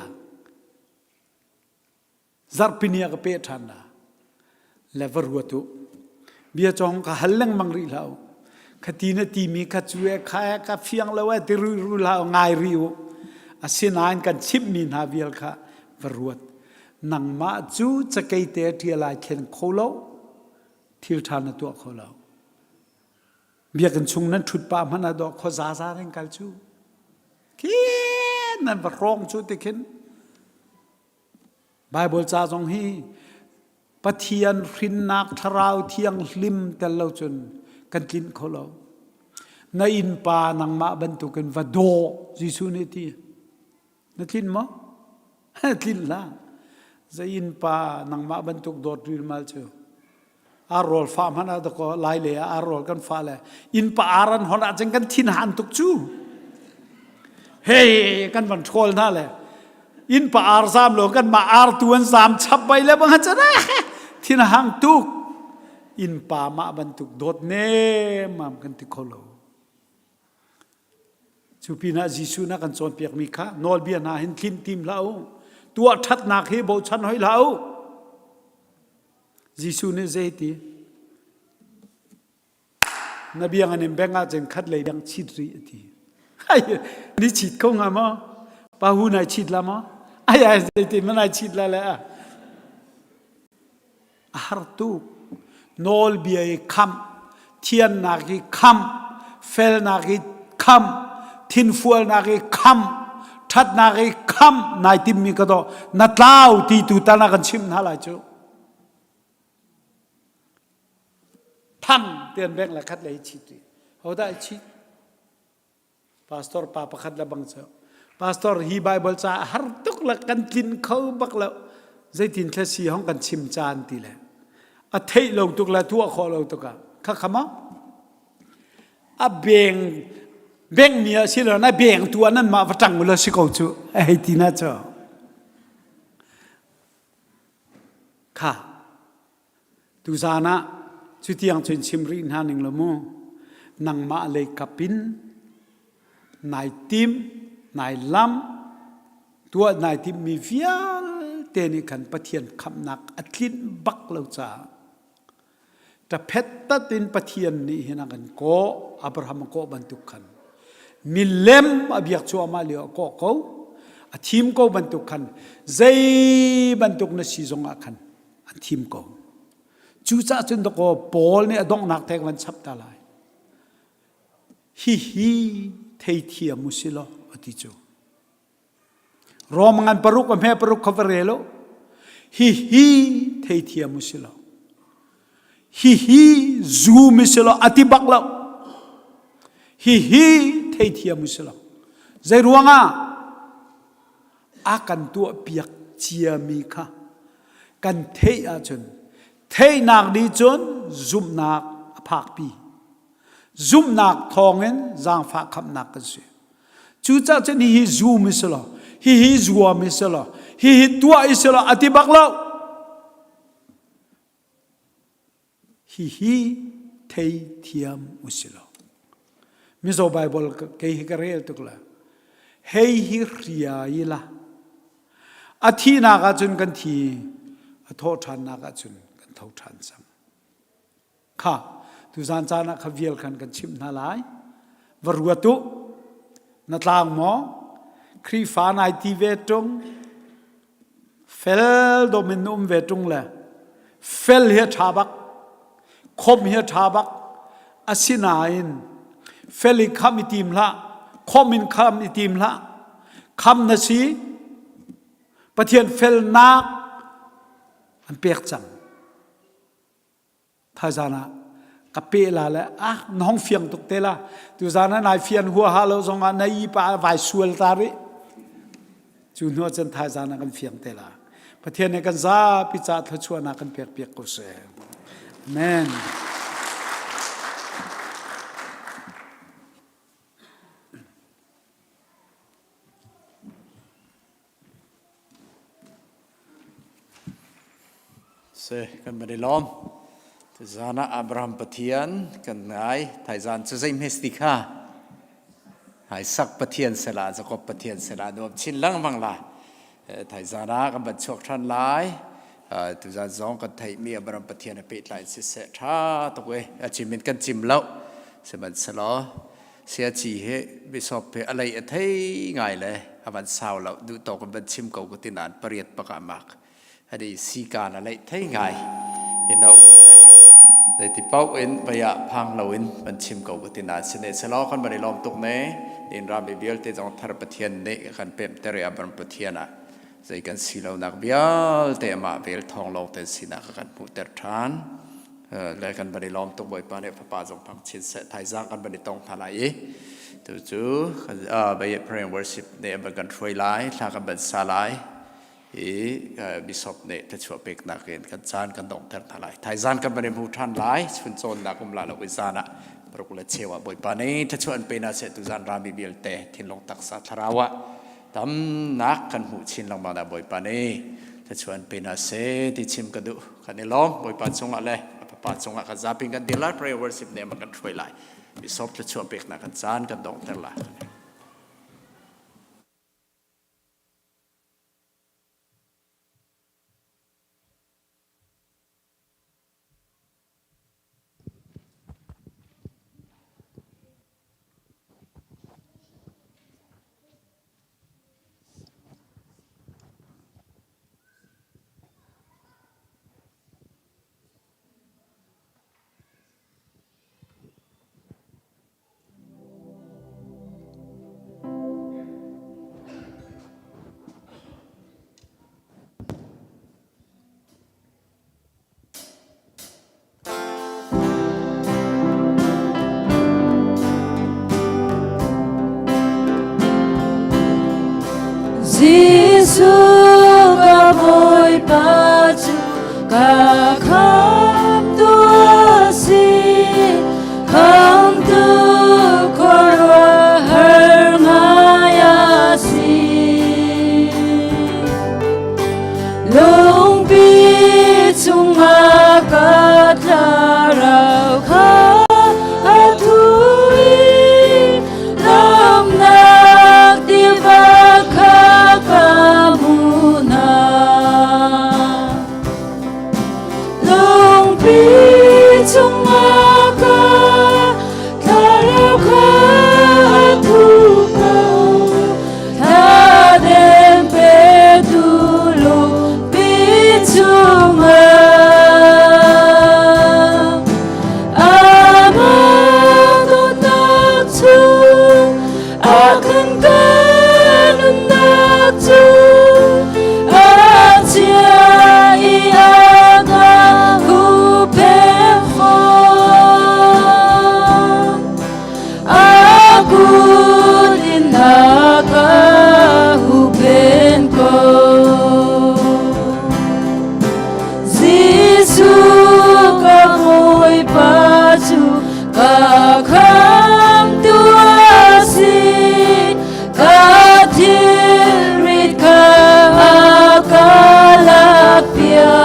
Zarhpini ah ka pe ṭhan la. Le va ruat u. Bia cong ka hal lengmang rih hlah u. Khati na timi kha cu e kha e ka fiang lo e ti ru ru hlah u ngai rih u. Asinain kan chimhmi hna vial kha va ruat. Nangmah cu cakei te ṭial ai thlen kho lo. Thil ṭha na tuah kho lo. Biakinn chung nan ṭhut pah hmanh ah dawh khua zaza nan kal cu. Khi nan va hrawng cu ti khin. Bible ca zong hi Pathian hrinnak thlarau thianghlim tel lo cun kan tlinh kho lo. Na innpa nangmah bantukin va daw Jesuh nih ti. Na tlinh maw? Tlinh hlah. Zei innpa nangmah bantuk dawt rilmal cu. Ar rawl fah hmanh ah dakaw lai le ah ar rawl kan fah le innpa ar an hon ahcun kan thin han tuk cu. Hei kan van ṭhawl hna le innpa ar zaam lo kan mah ar tu an zaam chap bai le bang cun thin hang tuk. Innpa mah bantuk dawt nemam kan ti kho lo. Cu pinah Jesuh na kan cawnpiakmi kha nawlbia hna hin tlinh tim hlah u. Tuah ṭhatnak hi bochan hoi hlah u. Jesuh nih zei ti? Na biang an in beng ahcun khat lei dang chit rih a ti. Ai, ni chit kho hnga maw? Pa hu nai chit la maw? Ai ai zeitin ma nai chit la le a? A har tuk. Nawlbia i khamh, thiannak i khamh, felnak i khamh, thinfualnak i khamh, ṭhatnak i khamh nai timmi ka daw na tlau ti tu tal ah kan chimh hna lai cu. Thang tian beng le khat lei chit rih. Hodah i chit? Pastor pa pakhat le bang cu pastor hi Bible ca a har tuk le kan tlin kho bak lo zeitin thla si hong kan chim caan ti le a theih lo tuk le tuah khawh lo tuk ah kha khama a beng beng mi a si lo na beng tu ah nan mah va tang ula si ko cu a hei ti na cu kha Tuzaan ah cutiang cun chim rih hna ning law mu, nangmah lei kap in nai tim, nai lamh, tuah nai timhmi vialte nih khan Pathian khamhnak a tlinh bak lo caah ṭaphet tat in Pathian nih hin a kan kawh, Abraham a kawh bantuk khan milem a biak cuahmah lio a kawh ko, a thim ko bantuk khan zei bantuk na si zongah khan an thim ko. Cucaah cun dakaw Paul nih a donghnak te van chap ta lai. Hihi theithiam u si law a ti cu. Rom ngan paruk a hme paruk kha va rel u. Hihi theithiam u si law. Hihi zum u si law a ti bak lo. Hihi theithiam u si law. Zei ruangah a kan tuahpiak ciami kha kan theih ahcun theihnak nih cun zumhnak a phakpi. Zumhnak thawngin zaangfah khamhnak kan si. Cucaah cun hihi zum i si law, hihi zuam i si law, hihi tuah i si law a ti bak lo. Hihi theithiam u si law. Mizo Bible kei hi ka rel tuk la. Hei hi hria i la. A thihnak ahcun kan thi, a thawh ṭhannak ahcun kan tho ṭhan cang. Kha, tuzan caan ah kha vial khan kan chimh hna lai. Va ruat u. Na tlang maw? Khrihfa nai ti ve ṭung. Fel dom in um ve ṭung le fel hi a ṭha bak, khom hi a ṭha bak. Asinain fel i kham i tim hlah, khom in kham i tim hlah. Kham na si, Pathian felnak an pek cang. Thaizan ah ka pe la le ah na hong fiang tuk te la tuzan ah nai fian huaha lo zong ah na i pa vai sual ta rih cu hnu ah cun thaizan ah kan fiang te la Pathian nih kan zapi ca thluachuahnak kan pek piak ko seh amen Si, kan van i lawm. Tuzaan ah Abraham Pathian kan ngai. Thaizaan cu zei hmes ti kha? Isaac Pathian sela, Jacob Pathian sela nuam chin lengmang la. Thaizaan ah kan van chuak ṭhan lai. Tuzaan zong kan theihmi Abraham Pathian a pehtlai siseh ṭha tuk e. A chim in kan chim lo. Sihmanhsehlaw Siaci hi bisop hi a lei a thei ngai le a van sau lo duh tawk in van chim ko ka ti nain pariat bak ah mak hadi sikaan a leih thei ngai in a um le zeiti paoh in vei ah phang lo in van chim ko ka ti nain sine selaw kan van i lawm tuk ne din rami vialte zong thar Pathian nih kan pemh ter i Abraham Pathian ah. Zei kan si lonak vialte amah vel thawng lawng ten sinak a kan hmuhter ṭhan. Le kan van i lawm tuk Bawipa nih fapa zong hmang chin seh thaizang kan van i tong hna lai i tu cu Bay Prayer and Worship nih an van kan hruai lai thla kan van sa lai i bishop nih thluachuah peknak in kan caan kan donghter hna lai thaizan kan van i hmu ṭhan lai chun cawnnak um la lo i zan ah paruk le cheu ah Bawipa nih thluachuah an pe na seh tu zan rami vialte thinlung taksa thlarau ah tamnak kan hmuh chin lengmang dah Bawipa nih thluachuah an pe na seh ti chim ka duh kan i lawm Bawipa cungah le a Fapa cungah kan zapi kan dir lai prayer worship nih kan hruai lai bishop thluachuah peknak kan caan kan donghter lai. Jesuh ka Bawipa cu ka khamtu a si. Khamtu khuaruahhar ngai a si. Lungpi chungah ka thlarau kha a thu i lawmhnak tiva kha ka hmu hna. Lungpi chungah ka thlarau kha a thu ko. Thladem petu lungpi chungah Amah dawtnak cu a kan ka nunnak cu a chia i a ka huhphenh fawn. A kut in a ka huhphenh ko. Jesuh ka Bawipa cu ka khamtu a si. Ka thilrit kha a ka lakpiak.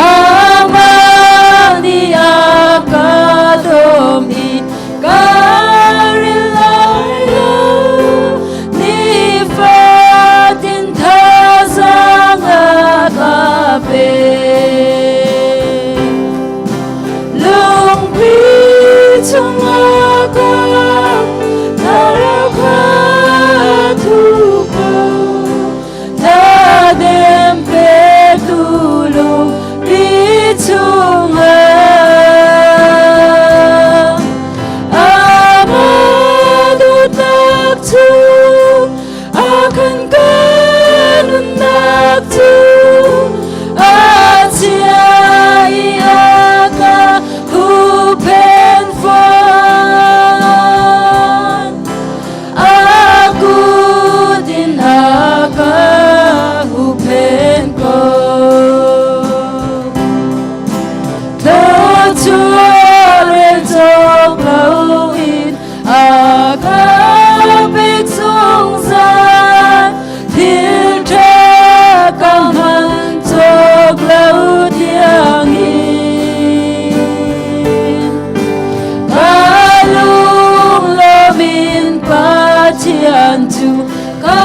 Amah nih a ka dawm i ka ril lai lo. Nifatin thazaang a ka pe. Lungpi chungah ka thlarau kha thu ko. Thladem petu lungpi chungah Amah dawtnak cu a kan ka nunnak cu a chia i a ka huhphenh fawn. A kut in a ka huhphenh ko. Thluachuah rel cawk loin a ka pek zungzal. Thil ṭha ka hman cawk lo tiangin. Ka lunglawm in Pathian cu ka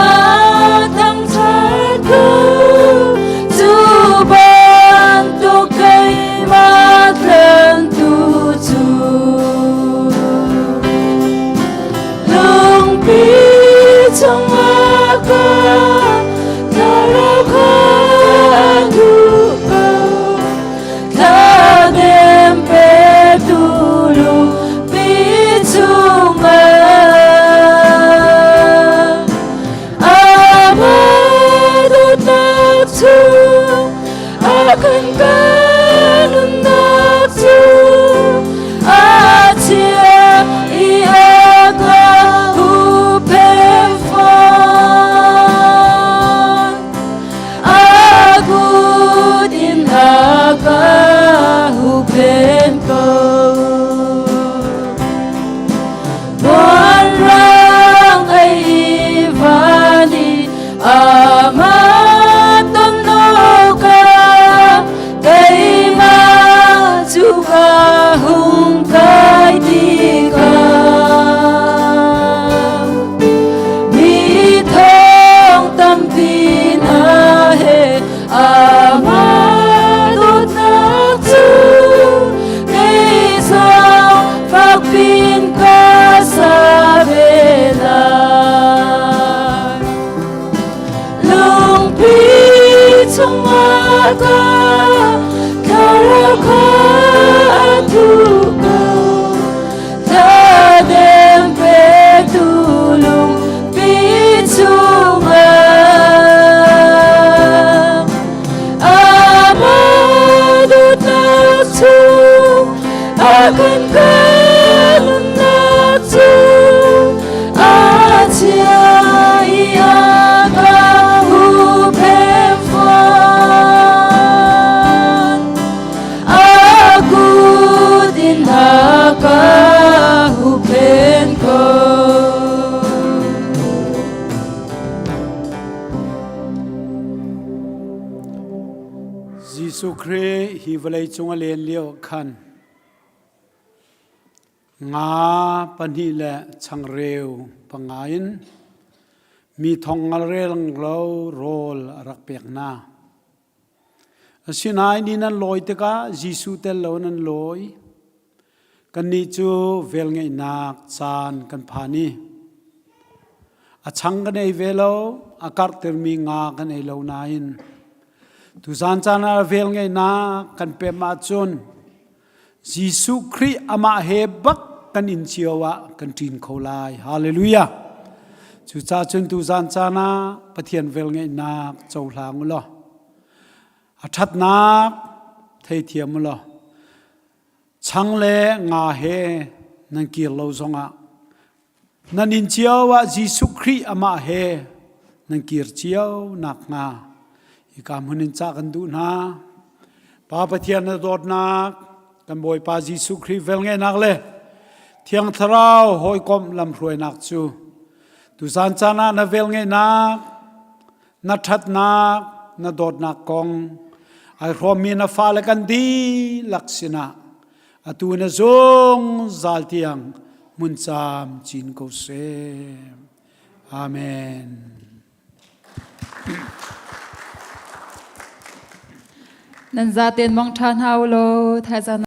thangṭhat ko. Cu bantuk keimah tlantu cu lungpi chungah ka thlarau kha duh ko. Thladem petu lungpi chungah. Jesuh Khrih hi vawlei cung a len lio khan nga pahnih le changreu panga in mi thong ngalrel lo rawl a rak pek hna. Asinain ni nan lawi tikah Jesuh tel lo nan lawi. Kannih cu velngeihnak caan kan phan i a chang kan ei ve lo, a karhtermi nga kan ei lo nain tuzan caan ah velngeihnak kan pem ahcun Jesuh Khrih amah he bak kan inn cio ah kan ṭin kho lai. Hallelujah! Cucaah cun tuzan caan ah Pathian velngeihnak cohlang u law a ṭhatnak theithiam u law chang le nga he nan kir lo zongah nan inn cio ah Jesuh Khrih amah he nan kir cio nakhnga hika hmun in cah kan duh hna. Pa Pathian na dawtnak, kan Bawipa Jesuh Khrih velngeihnak le Thiang Thlarau hawikomh lamhruainak cu tuzan caan ah na velngeihnak, na ṭhatnak, na dawtnak kong ai hrawmmi na fale kan dihlak sinah atu na zungzal tiang hmun caam cin ko seh. Amen. Nan zaten mong ṭha hna u law thaizang.